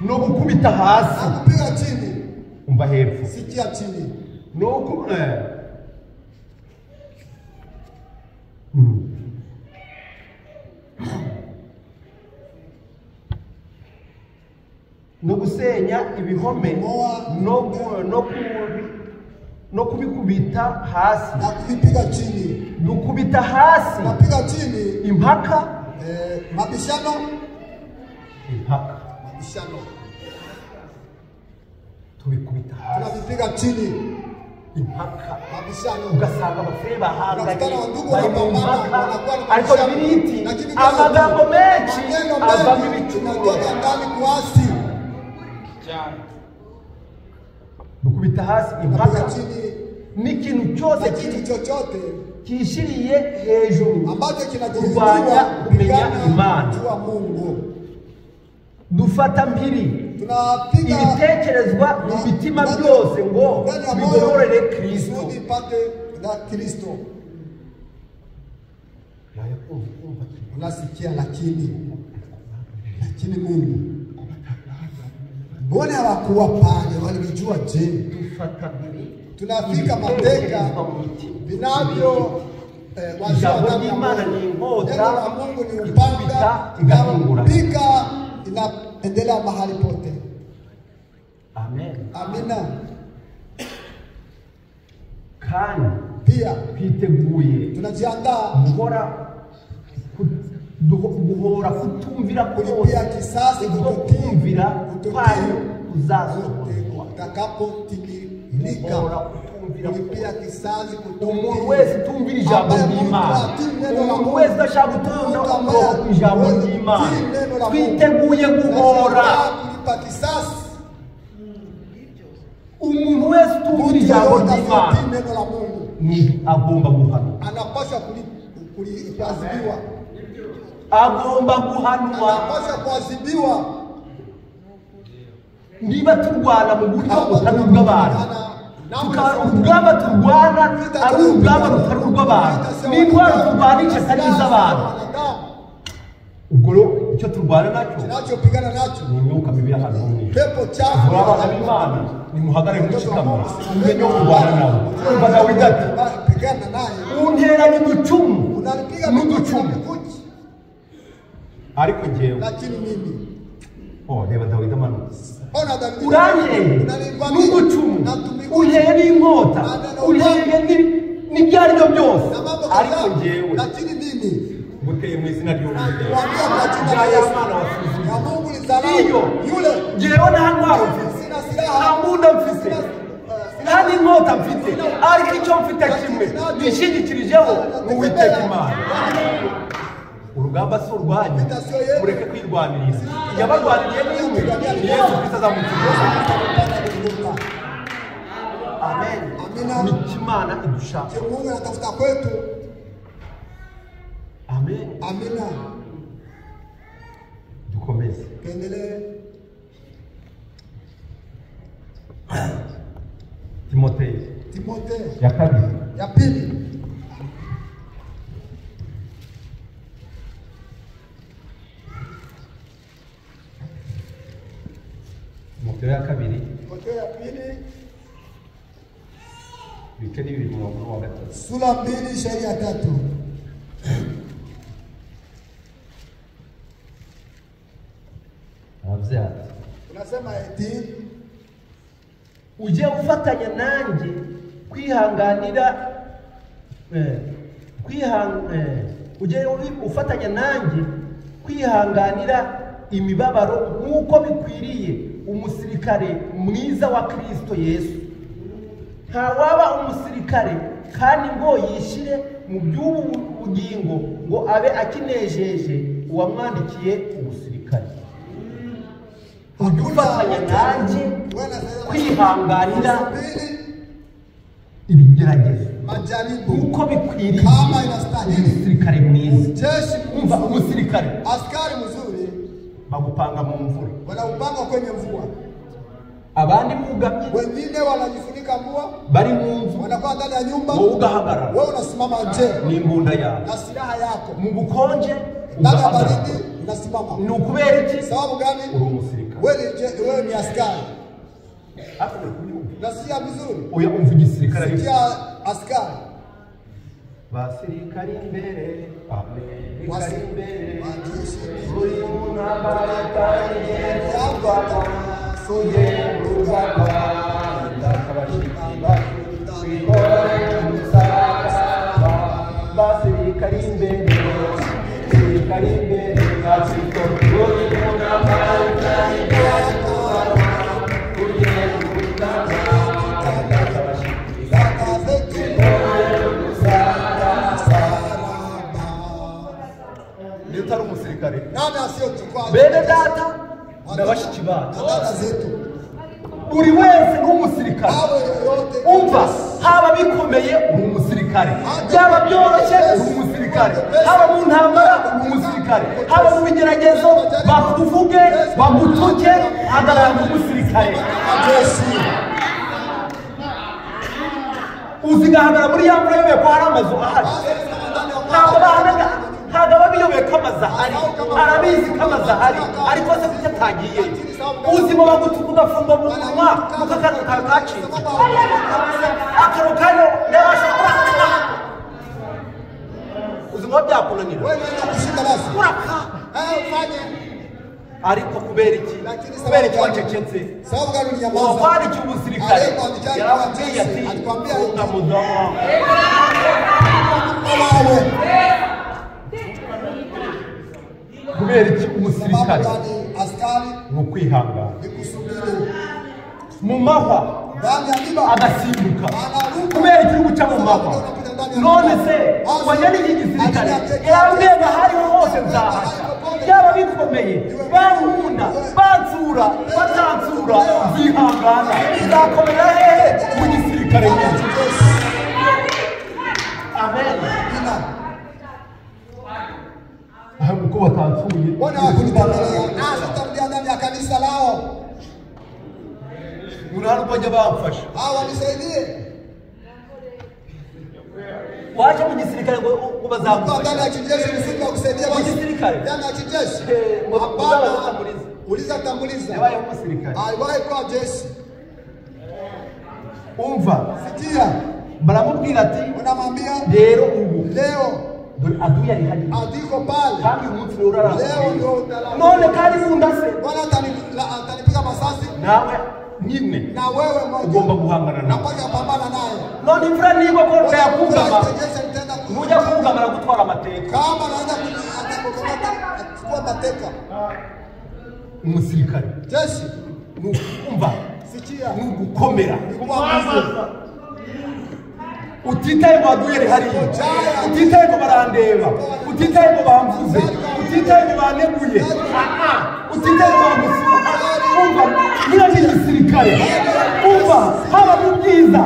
no gukubita hasi. na kupiga chini. Umva hepfo, Sikia chini, no ku no gusenya ibihome no kubikubita hasi, na kuvipiga chini, dukubita hasi napiga chini impaka, mabishano, impaka mabishano tubikubita hasi, tunavipiga chini, impaka mabishano. ugasanga abapfuye bahanganye Unakutana wandugu bari mu wanapambana, mpaka, wanakuwa na ariko mabishano. Bibiliya iti Lakini Biblia amagambo iti, menshi maneno avamo mengi ibicumuro. inatoka ndani kuasi. Dukubita hasi impaka Napiga chini n'ikintu cyose na kitu chochote cyishiriye hejuru ambacho kurwanya kinajiinua kumenya kupigana Imana. kujua Mungu. Dufata mpiri Tunapiga ibitekerezwa mu mitima byose ngo ndani ya moyo bigororere Kristo. kusudi ipate la Kristo. Unasikia, lakini Mungu mbona hawakuwa pale? Walijua je? Dufata mpiri Tunafika mateka ibitekerezwa mu mitima. vinavyo wazia Ijambo ndani ya ry'Imana moyo. ni inkota Neno la Mungu ni ikubita upanga igahingura. inapika inaendelea mahali pote. Amen. Amina. Kandi Pia twiteguye tunajiandaa guhora guhora kutumvira kose, kulipia kisasi ubwo kututii kumvira kututii kwayo kuzasohozwa. utakapotimilika, Guhora kutumvira kulipia kose. kisasi Umuntu kututii. wese utumvira ijambo Ambaye mtu ry'Imana, atii neno la umuntu Mungu, wese udashaka gutonda mtu ambaye umurongo ku ijambo hawezi ry'Imana, kutii neno la Mungu, twiteguye guhora. tunajiandaa kulipa kisasi. Umuntu wese utumvira Mtu ijambo yeyote ry'Imana asiyetii neno la Mungu ni agomba guhanwa, anapaswa kuadhibiwa, agomba guhanwa. anapaswa kuadhibiwa. Niba turwana mu buryo Kama butari ubw'abantu, tunapigana tukaba urugamba turwana ari urugamba rutari urw'abantu, n'intwaro turwanisha atari iz'abantu, ubwo rero icyo turwana nacyo Tunachopigana nacho ni imyuka mibi y'ahantu ho mu ijuru. pepo chafu. Muri abana b'Imana nimuhagarare mushikamye, mumenye wo kurwana nabo. Umva Dawidi ati Pigana naye unteranye uducumu unalipiga mikuki na n'uducumu, mikuki, ariko njyewe lakini mimi oh, reba Dawidi amanutse, ona Daudi uranteye unanivamia n'uducumu, na tumikuki unteye n'inkota, unteye n'ibyo ari byo byose, na mambo ariko kadhaa, njyewe lakini mimi nguteye mu izina ry'Uwiteka nakuambia kwa jina la rya Yesu Mana wasuzuguye. ya Mungu nizarau Iyo yule, njyewe nta ntwaro mfite, sina nta silaha, mbunda mfite, nta n'inkota mfite, ariko icyo mfite kimwe nishingikirijeho ni Uwiteka Imana. Urugamba si urwanyu, mureke kwirwanirira. Yabarwaniriye ni imwe, ni Yesu Kristo azamutsinda. Amen. Amina. Nicyo Imana idushaka. Mungu anatafuta kwetu. Amen. Amina, Dukomeze. tuendelee. Timoteyo Timotheo ya kabiri ya pili Timoteyo ya kabiri Timotheo ya pili ibice ni bibiri umurongo wa gatatu sura 2 shairi ya 3. Aravuze ati Unasema eti ujye ufatanya nanjye kwihanganira ujye ufatanya nanjye kwihanganira imibabaro nk'uko bikwiriye umusirikare mwiza wa Kristo Yesu. Ntawaba umusirikare kandi ngo yishire mu by'ubu bugingo ngo abe akinejeje uwamwandikiye umusirikare. Ujye ufatanya nanjye kwihanganira ibigeragezo majaribu uko bikwiriye kama inastahili umusirikare mwiza. Jeshi Umva, umusirikare askari mzuri bagupanga mu mvura, wanaupanga kwenye mvua, abandi bugamye, wengine wanajifunika mvua, bari mu nzu, wanakuwa ndani ya nyumba, wowe ugahagarara wewe unasimama nje n'imbunda yawe na silaha yako, mu bukonje ndani ya ugahagarara. baridi unasimama. Ni ukubera iki? Sababu gani? Uri umusirikare. Wewe ni askari. Ariko uri kubyumva? Nasikia vizuri? Oya, umva igisirikare ariko. Sikia askari. Basirikare imbere, abasirikare imbere, Wajeshi turi mu ntambara itangiye kurwana, tujye mu rugamba, ndakabashiki bacu, twikorere umusaraba. Basirikare imbere, basirikare imbere, turi mu ntambara itangiye kurwana, tujye mu rugamba, ndakabashiki bacu, twikorere umusaraba. Niyo utari umusirikare. Nani asiyochukua Bene data na bashiki bacu, na dada zetu, buri wese ni umusirikare. awe yoyote Umva, haba bikomeye uri umusirikare, byaba byoroshye uri umusirikare, haba mu ntambara uri umusirikare, haba mu bigeragezo bakuvuge bagutuke, hagarara nk'umusirikare. jeshi Uzigahagarara muri ya mvura yobeye ko hari amazu ahari. Ntabwo bahanaga, ntabwo aba biyobeye ko amazu ahari, arabizi ko amazu ahari, ariko se kuki atagiyeyo? Ubuzima bagutuka ugafungwa mu munwa kuko akanwa kawe kacitse. Akanwa kawe yabasha kuraka. Ubuzima byakunanira. wewe unaweza kushinda basi Kuraka. Ufanye Ariko kubera iki? Lakini Kubera iki sababu wacecetse? sababu gani ulinyamaza? Uwakwandikiye umusirikare Aliyekuandikia yarakubwiye ati alikwambia funga mudomo wawe. wawe. Kubera iki Sababu umusirikare gani askari ni ukwihangana ni kusubiri mu mahwa ndani ya miba agasimbuka. anaruka. Kubera iki uri guca mu mahwa? None se wajya n'iki gisirikare yarambwiye ngo ahariho hose nzahaca, byaba bikomeye bankunda bansura batansura nzihangana, nzakomera hehe mu gisirikare nyine. Amen. Amina. Ahubwo uko batansuye Mbona hawakunitembelea? Sitarudia ndani ya kanisa lao. umuntu hari ubwo bajya bamfasha. Hao wanisaidie. Waje mu gisirikare ngo ngo Kwa ndani bazagufasha ya kijeshi kusudi wakusaidie Mu basi. gisirikare? Ndani ya kijeshi. Hapana, Hapana. Uliza tambuliza. yabaye umusirikare. Aliwahi kuwa jeshi. Umva, Sikia, baramubwira ati unamwambia rero ubu leo dore aduyi ari hariya, adiko pale. kandi uyu munsi rero urarara. Leo ndio utalala. None kandi bunda se Bwana atanipiga masasi nawe nyine na wewe mmoja. ugomba guhangana nawe. Napaka pambana naye. None imvura nigwa ko yakugama, Jeshi nitaenda nujya kugama aragutwara amateka. Kama naenda atakukamata achukua mateka. Umusirikare Jeshi, ni ukumva, sikia. ni ugukomera, Ni kuwa mzuri. utitaye ngo aduye ari hariya, utitaye ngo barandeba, utitaye ngo bamvuze, utitaye ngo baneguye, utitaye ngo bagusura. Umva, niba ni igisirikare, umva, haba mu byiza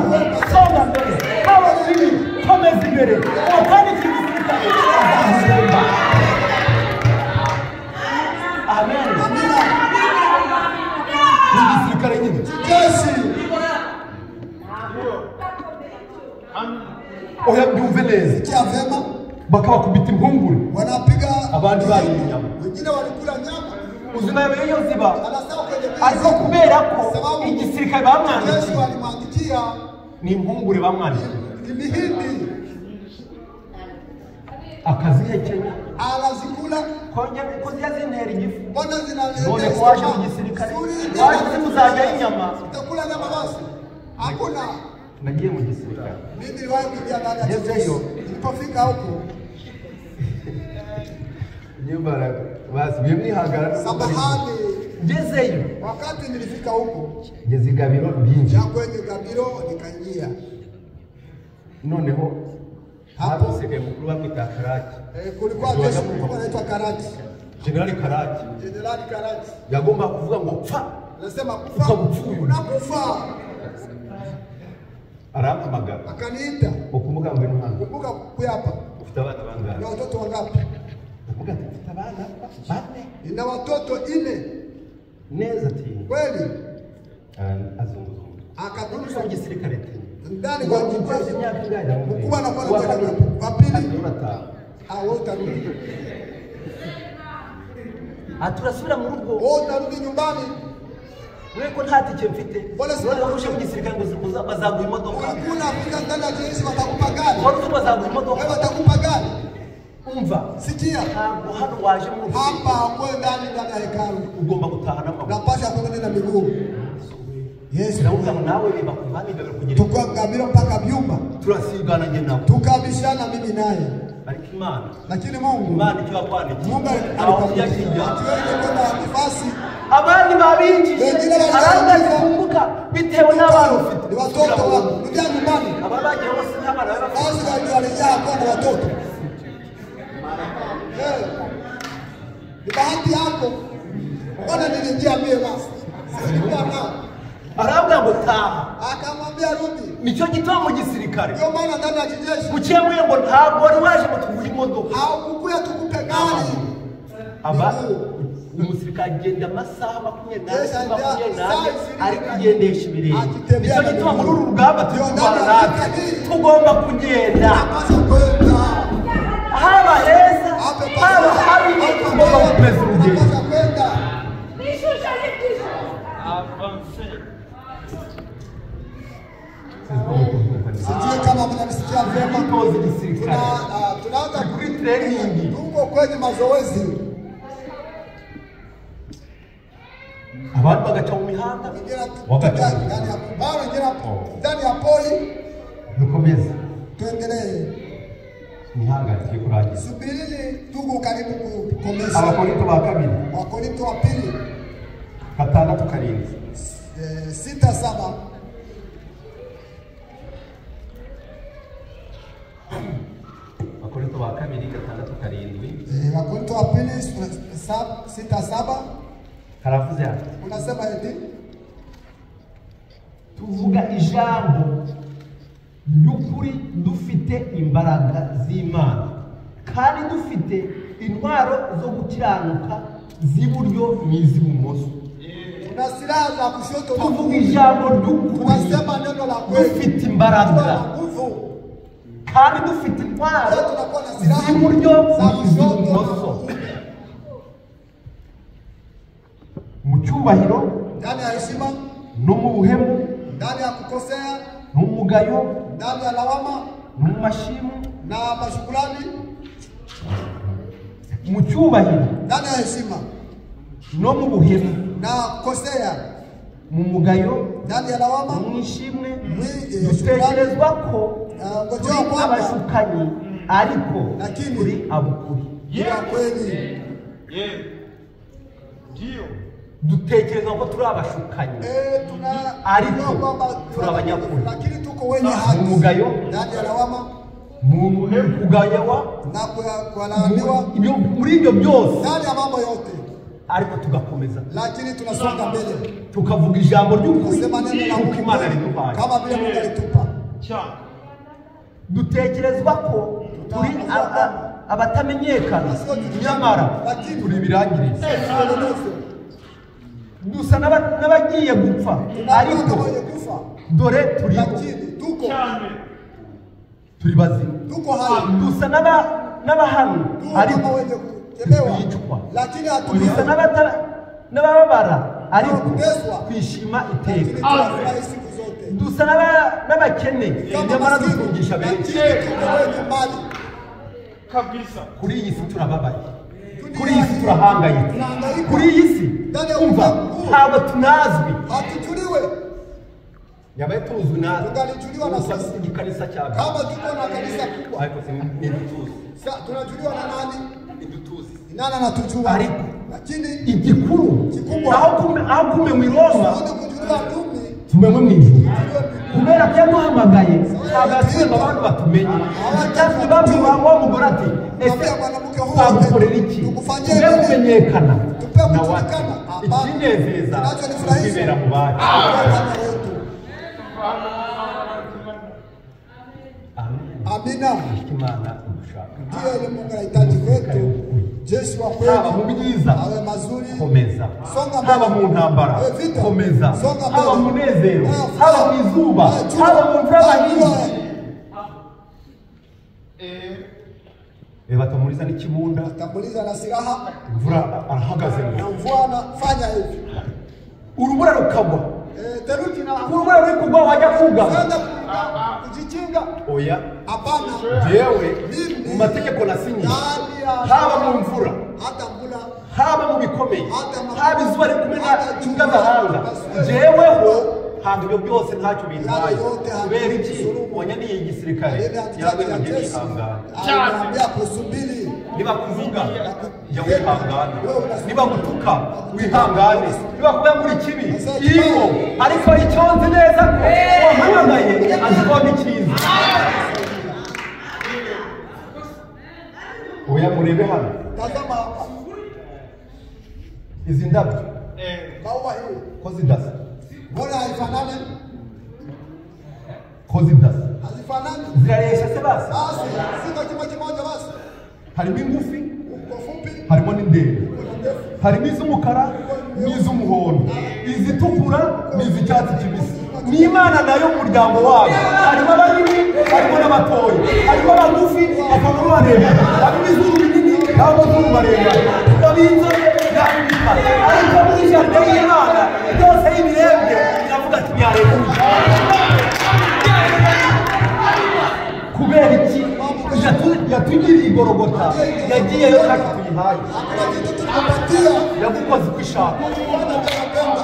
songa mbere, haba mu bibi komeza imbere, uwo kandi iki gisirikare azahemba. Amen. Amina. Ni igisirikare nyine. Jeshi. Oya byumve neza. Sikia vema. Bakabakubita impungure. Wanapiga abandi bari inyama. Wengine walikula nyama. Uzima yabeyo ziba. Anasema kwenye ariko kubera ko igisirikare bamwandikiye. Jeshi walimwandikia ni impungure bamwandikiye. Ni mihindi. Akazihekenya. Anazikula. Kongera ko zintera igifu. Mbona zinaleta? None ko waje mu gisirikare. Waje muzajya inyama. Utakula nyama basi. Hakuna. Nagiye mu gisirikare. Mimi niliwahi kuingia ndani ya jeshi. Nilipofika huko nyumba basi bimwihagara. Samahani. Ngezeyo. Wakati nilifika huko ngeze Gabiro ndinjira. Kwenye Gabiro nikaingia. Noneho hapo umusirikare mukuru bamwita Karaki. Kulikuwa jeshi mkubwa anaitwa Karaki. Generali Karaki. Generali Karaki. Yagomba kuvuga ngo pfa. Anasema kufa. Unakufa. Arampamagara. Akaniita. Ukumbuka ngwino hano. Kumbuka kuyapa. Ufite abana bangahe? Na watoto wangapi? Ndavuga ati mfite abana bane. Nina watoto 4. Neza ati. Kweli? Azunguza umutwe. Akadumisha mu gisirikare ati. Ndani kwa kijeshi. Mkubwa anakuwa na wa pili. Ah, wewe utarudi. Aturasubira mu rugo. Wewe utarudi nyumbani. Wewe ko nta tike mfite. None uje mu gisirikare ngo bazaguha imodoka. Ulikula afika ndani ya jeshi watakupa gari. Wari bazaguha imodoka. Wewe watakupa gari. Umva. Sikia. Ntabwo hano waje mu rugo. Hapa wewe ndani ya hekalu. Ugomba gutaha n'amaguru. Unapaswa kwenda na miguu. Yesu ndavuga nawe bakuvana Gabiro kugera. Tukagabiro mpaka byumba. Turasigana nje nawe. Tukabishana mimi naye. Ariko Imana. Lakini Mungu. Imana icyo yakwandikiye. Mungu alikuwa kwenda nafasi. Abandi babinjije aranga bitewe n'abana ufite. Ni watoto wako. Rudia nyumbani. Ababagiye bose n'abana bafite. Basi walijaa kwa na watoto. Ni bahati yako. Mbona niliingia mie basi? Nilikuwa nao. Arabwa ngo taha. Akamwambia rudi. Nicyo gituma mu gisirikare. Ndio maana ndani ya kijeshi. Kucyemwe ngo ntabwo wari waje ngo tuguhe imodoka. Haukukuya tukupe gari. Aba umusirikare agenda amasaha 24 ari kugendesha ibirenge. Nicyo gituma muri uru rugamba turi kurwana natwe. Tugomba kugenda. Haba heza, haba habi, tugomba gukomeza urugendo. Sijui kama mnanisikia vyema. Tunaanza kuri training. Tuko kwenye mazoezi. Abantu bagaca mu mihanda. Wagaca ndani ya baro ingine ndani ya poli. Dukomeze. Tuendelee. Mihanga tugiye kurangiza. Subirini tuko karibu kukomeza. Abakorinto ba kabiri. Wakorinto wa pili. 6 7. 6 7. Wakorinto wa kabiri 6 7. Wakorinto wa pili 6 7. Haravuze ati. Unasema eti tuvuga ijambo ry'ukuri dufite imbaraga z'Imana kandi dufite intwaro zo gukiranuka z'iburyo n'iz'ibumoso. Tuna silaha za kushoto na tuvuga ijambo ry'ukuri. Tunasema neno la kweli. Dufite imbaraga kandi dufite intwaro z'iburyo n'iz'ibumoso. Mu cyubahiro ndani ya heshima no mu buhemu ndani ya kukosea no mu mugayo ndani ya lawama no mu mashimu na mashukrani. Mu cyubahiro ndani ya heshima no mu buhemu na kukosea mu mugayo ndani ya lawama mu ishimwe. Dutekerezwa ko turi abashukanyi ariko turi abukuri. Kweli Dutekereza ko turi abashukanyi ariko turi abanyakuri. Lakini tuko wenye haki. Mu mugayo ndani ya lawama mu kugayewa na kulaaniwa muri ibyo byose ndani ya mambo yote, ariko tugakomeza. Lakini tunasonga mbele. Tukavuga ijambo ry'ukuri kuko Imana riduhaye kama vile Mungu alitupa. Dutekerezwa ko turi abatamenyekana nyamara turi ibirangirire. Dusa n'abagiye gupfa ariko dore turiho. Turi bazima, Tuko hai, dusa n'abahanwa, tuko ariko kama wenye kukemewa, twicwa, lakini dusa hatukufa, n'abababara, ariko Kuteswa. twishima lakini iteka, tunafurahi siku zote. dusa n'abakene, Kama nyamara maskini, dutungisha benshi. lakini tuko wenye mali. Kabisa. Kuri iyi si turababaye, kuri iyi si turahangayitse, kuri iyi si umva ntabwo tunazwi. Hatujuliwe Yabaye tuzwi natwe Tungalijuliwa na sisi. igikanisa cya kama tuko na kanisa kubwa. ariko ntidutuzi, Tunajuliwa na nani? ntidutuzi. Ni nani anatujua? Ariko Lakini igikuru Kikubwa. aho kumenywa i Roma, tuone kujuliwa Rumi, tumenywe mu ijuru, kubera ko yaduhamagaye ntabwo yatuye ngo abantu batumenye. Cyatumye babwira wa mugore ati ese twagukorera iki tube kumenyekana? Nawe ati ikinezeza kwibera mu bacu. Bwana wetu. Amen. Amina. Imana idushaka Ndiyo ile Mungu anahitaji kwetu, jeshi wa haba mu kweli, byiza awe mazuri, komeza, Songa mbele. haba mu ntambara Eh, vita. komeza, Songa mbele. haba mu munezero, Eh, haba mu izuba, eh, jua. haba mu mvura Eh, y'amahindu. jua. Batamuriza n'ikibunda, Tambuliza na silaha imvura arahagaze na ngo mvua anafanya hivi. urubura rukagwa, Theluji na urubura ruri kugwa wajya kugama. kwenda kujikinga. Oya, Hapana, jewe Mimi. mu mategeko nasinyiye, Ndani ya- haba mu mvura, hata mvula, haba mu bikomeye, Hata haba izuba riri kumena hata jua, ingagahanga, pasue. jeweho ntabwo ibyo byose ntacyo bintwaye. Yale yote Kubera iki? hakuzulumu. Wanyandiye igisirikare Aliyeniandikia yarabwiye ngo njye jeshi, nihangane. aliniambia kusubiri. Niba kuvuga jya wihangane, niba gutuka wihangane, niba kuba muri kibi iyo, ariko icyo nzi neza ko wampamagaye azi ko ndi cyiza. Oya, murebe hano Tazama hapa, izi ndabyo maua hii ko zidasa, mbona haifanani? ko zidasa, Hazifanani. zirareshya se basi? Basi siko chimo kimoja basi, Harimo ingufi, uko fupi, harimo n'indende, uko ndefu, harimo iz'umukara n'iz'umuhondo, izitukura n'iz'icyatsi kibisi. N'Imana nayo mu muryango wayo harimo abanini, harimo n'abatoya, harimo abagufi, hakabamo barebare, harimo izuru binini n'amazuru maremare, ab'inzobe n'ab'ibikara. Ariko muri jaride y'Imana byose iyo ibirebye biravuga ati ntiyareguye. Kubera iki? Yatugiriye igorogota, yagiyeyo ntacyo tuyihaye. Hakuna kitu tunapatia. Yagukoze uko ishaka. Bwana ndiye anapenda.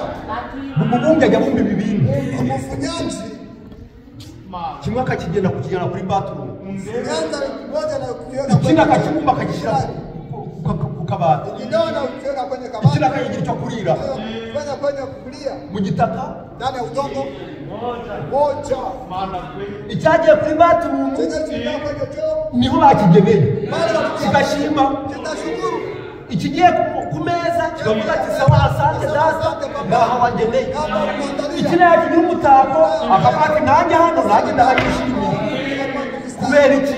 Umubumbyi ajya abumba ibibindi, Mfunyanzi kimwe akakigenda kukijyana kuri bathroom, nyanza moja na kukiweka ikindi kwenye akakibumba akagishyira ku kabati, kinao na kukiweka kwenye ikindi kabati, akakigira icyo kurira kufanya kwenye kulia mu gitaka. ndani ya udongo moja. Icyagiye kuri bathroom Chenye kilikuwa kwenye choo niho bakigeneye pale walikia- kigashima. kitashukuru. Ikigiye ku meza kikavuga ati sawa, asante data, ngaha wangeneye. Iki nayo kigira umutako akavuga ati nanjye hano, nanjye ndahagishimiye. Kubera iki?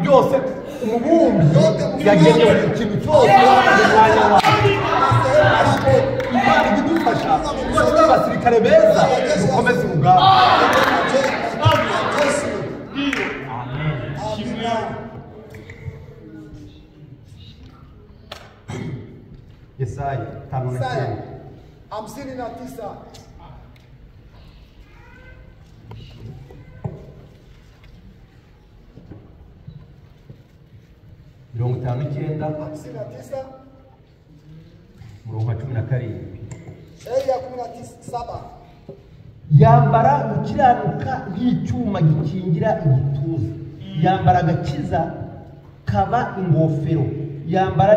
Byose umubumbyi yagenewe ikintu cyose mu mwanya wawe. Imana ijya idufasha kuba turi abasirikare beza, dukomeze urugamba. Yesaya 59 59. 59 59 umurongo wa 17 shairi ya 17. Yambara gukiranuka nk'icyuma gikingira igituza, yambara agakiza kaba ingofero, yambara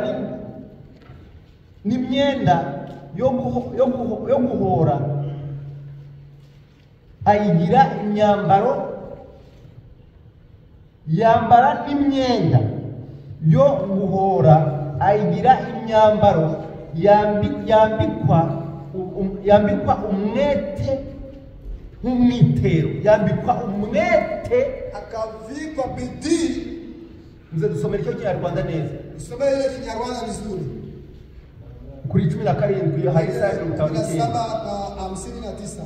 n'imyenda yo guhora ayigira imyambaro, yambara n'imyenda yo guhora ayigira imyambaro, yambikwa umwete nk'umwitero, yambikwa umwete akavikwa bidii. Nze dusomere icyo Kinyarwanda neza. Usomee ile Kinyarwanda vizuri. Kuri 17 hari Isaya 59. 7 na 59.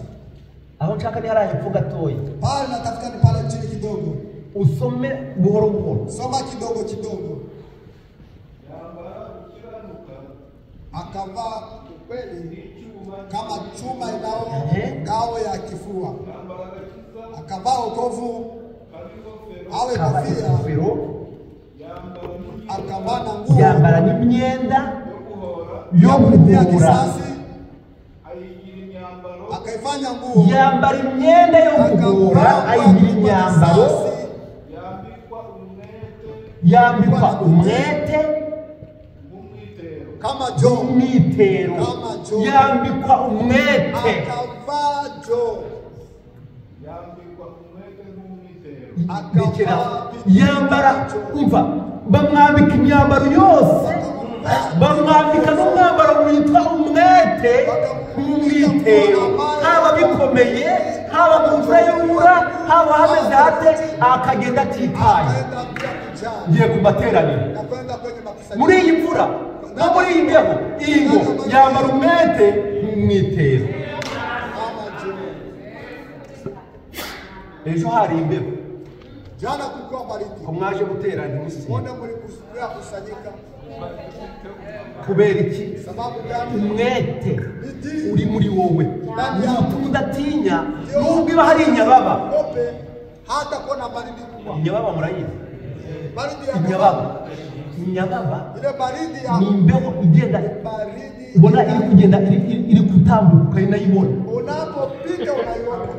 Aho nshaka ni hariya hepfo gatoya. Pale natafuta ni pale chini kidogo. Usome buhoro buhoro. Soma kidogo kidogo. Akavaa ukweli kama chuma inao ngao ya kifua. Akavaa wokovu awe kofia. Akavaa na nguo. Yambara n'imyenda yo guhura. Kisasi. Akaifanya nguo. Yambara imyenda yo guhura, ayigira imyambaro. Yambikwa umwete kama jo umwitero. Yambikwa umwete. Akavaa jo. Yambikwa umwete nk'umwitero. Yambara umva bamwambika imyambaro yose, bamwambika n'umwambaro witwa umwete nk'umwitero. Haba bikomeye, haba mu mvura y'urubura, haba hameze hate, akagenda atitaye. Ngiye ku materaniro muri iyi mvura no muri iyi mbeho, iyi ngo yambara umwete nk'umwitero. Ejo hari imbeho. Jana kulikuwa baridi. Ko mwaje guterana ntimusibe. Mbona mlikusanyika? Kubera iki? Sababu gani? Umwete uri muri wowe utuma udatinya nubwo iba hari inyababa. Hata kuona baridi kubwa. Inyababa murayizi? Baridi ya inyababa. Inyababa ile baridi ya ni imbeho igenda baridi ubona iri kugenda iri kutambuka ukayibona. Unapopita unaiona.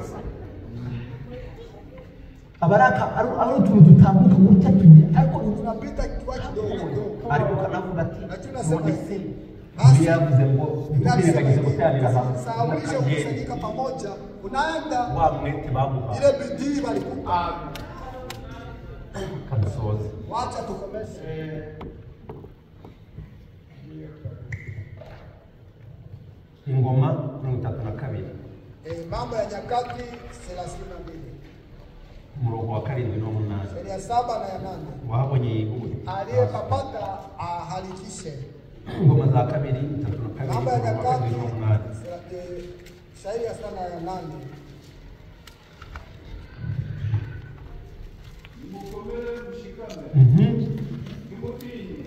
Abaraka ari utuntu dutambuka gutya tujya ariko tunapita kitu kidogo kidogo. Ariko kanavuga ati none se yavuze ngo twirengagize guteranira hamwe, Saulisha kukusanyika pamoja, unaenda wa mwete bamuha ile bidii walikupa. Kadusoze. Wacha tukomeshe. Ingoma 32. Mambo ya Nyakati 32. Umurongo wa 7 n'umunani. Ya 7 na ya 8. Wabonye yihute. Aliyepapata ahalikishe. Ingoma za kabiri 32. Mambo ya Nyakati shairi ya 7 na ya 8. Mukomere mushikame. Ntimutinye.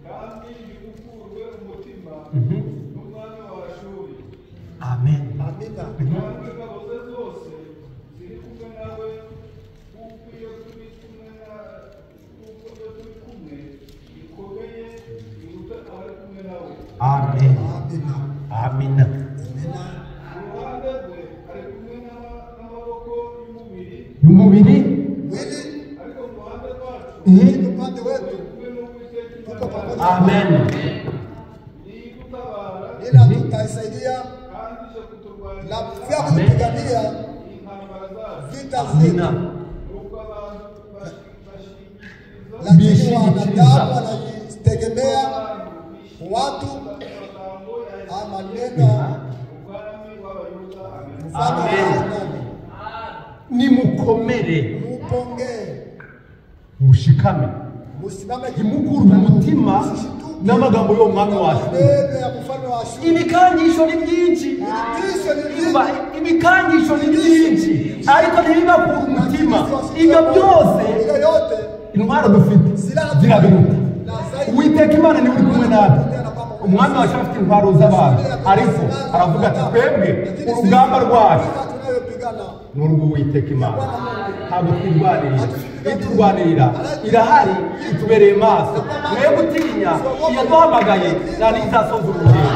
Kandi ntimukurwe umutima n'umwami wa Ashuri. Amen. Amina. Kandi ingabo ze zose ziri kumwe nawe, kuko iyo turi kumwe bikomeye biruta abari kumwe nawe. Amen. Amina. Amina. Uruhande rwe ari kumwe n'amaboko y'umubiri. Y'umubiri. Mwili. Ariko mu ruhande rwacu. Upande wetu. Tuko pamoja. Amen. Ila tutaisaidia na pia kutupigania vita zetu. Lakini wanadamu wanajitegemea watu maneno mfano. Amen. Nimukomere, mupongee, mushikame, musimame, ntimukurwe umutima n'amagambo y'umwami wacu. Maneno ya mfalme wa Ashuru. Ibikangisho ni byinshi, Vitisho ni vingi, ibikangisho ni byinshi, ariko ntibibakure umutima. Ibyo byose ile yote intwaro dufite zirabiruta. Uwiteka Imana niwe uri kumwe natwe. Umwami wacu afite intwaro z'abantu, ariko aravuga ati twebwe urugamba rwacu vita tunayopigana ni urw'Uwiteka Imana, ntabwo twirwanirira. Iturwanirira irahari, itubereye maso. Mwe gutinya, iyaduhamagaye nta n'izasoza urugendo.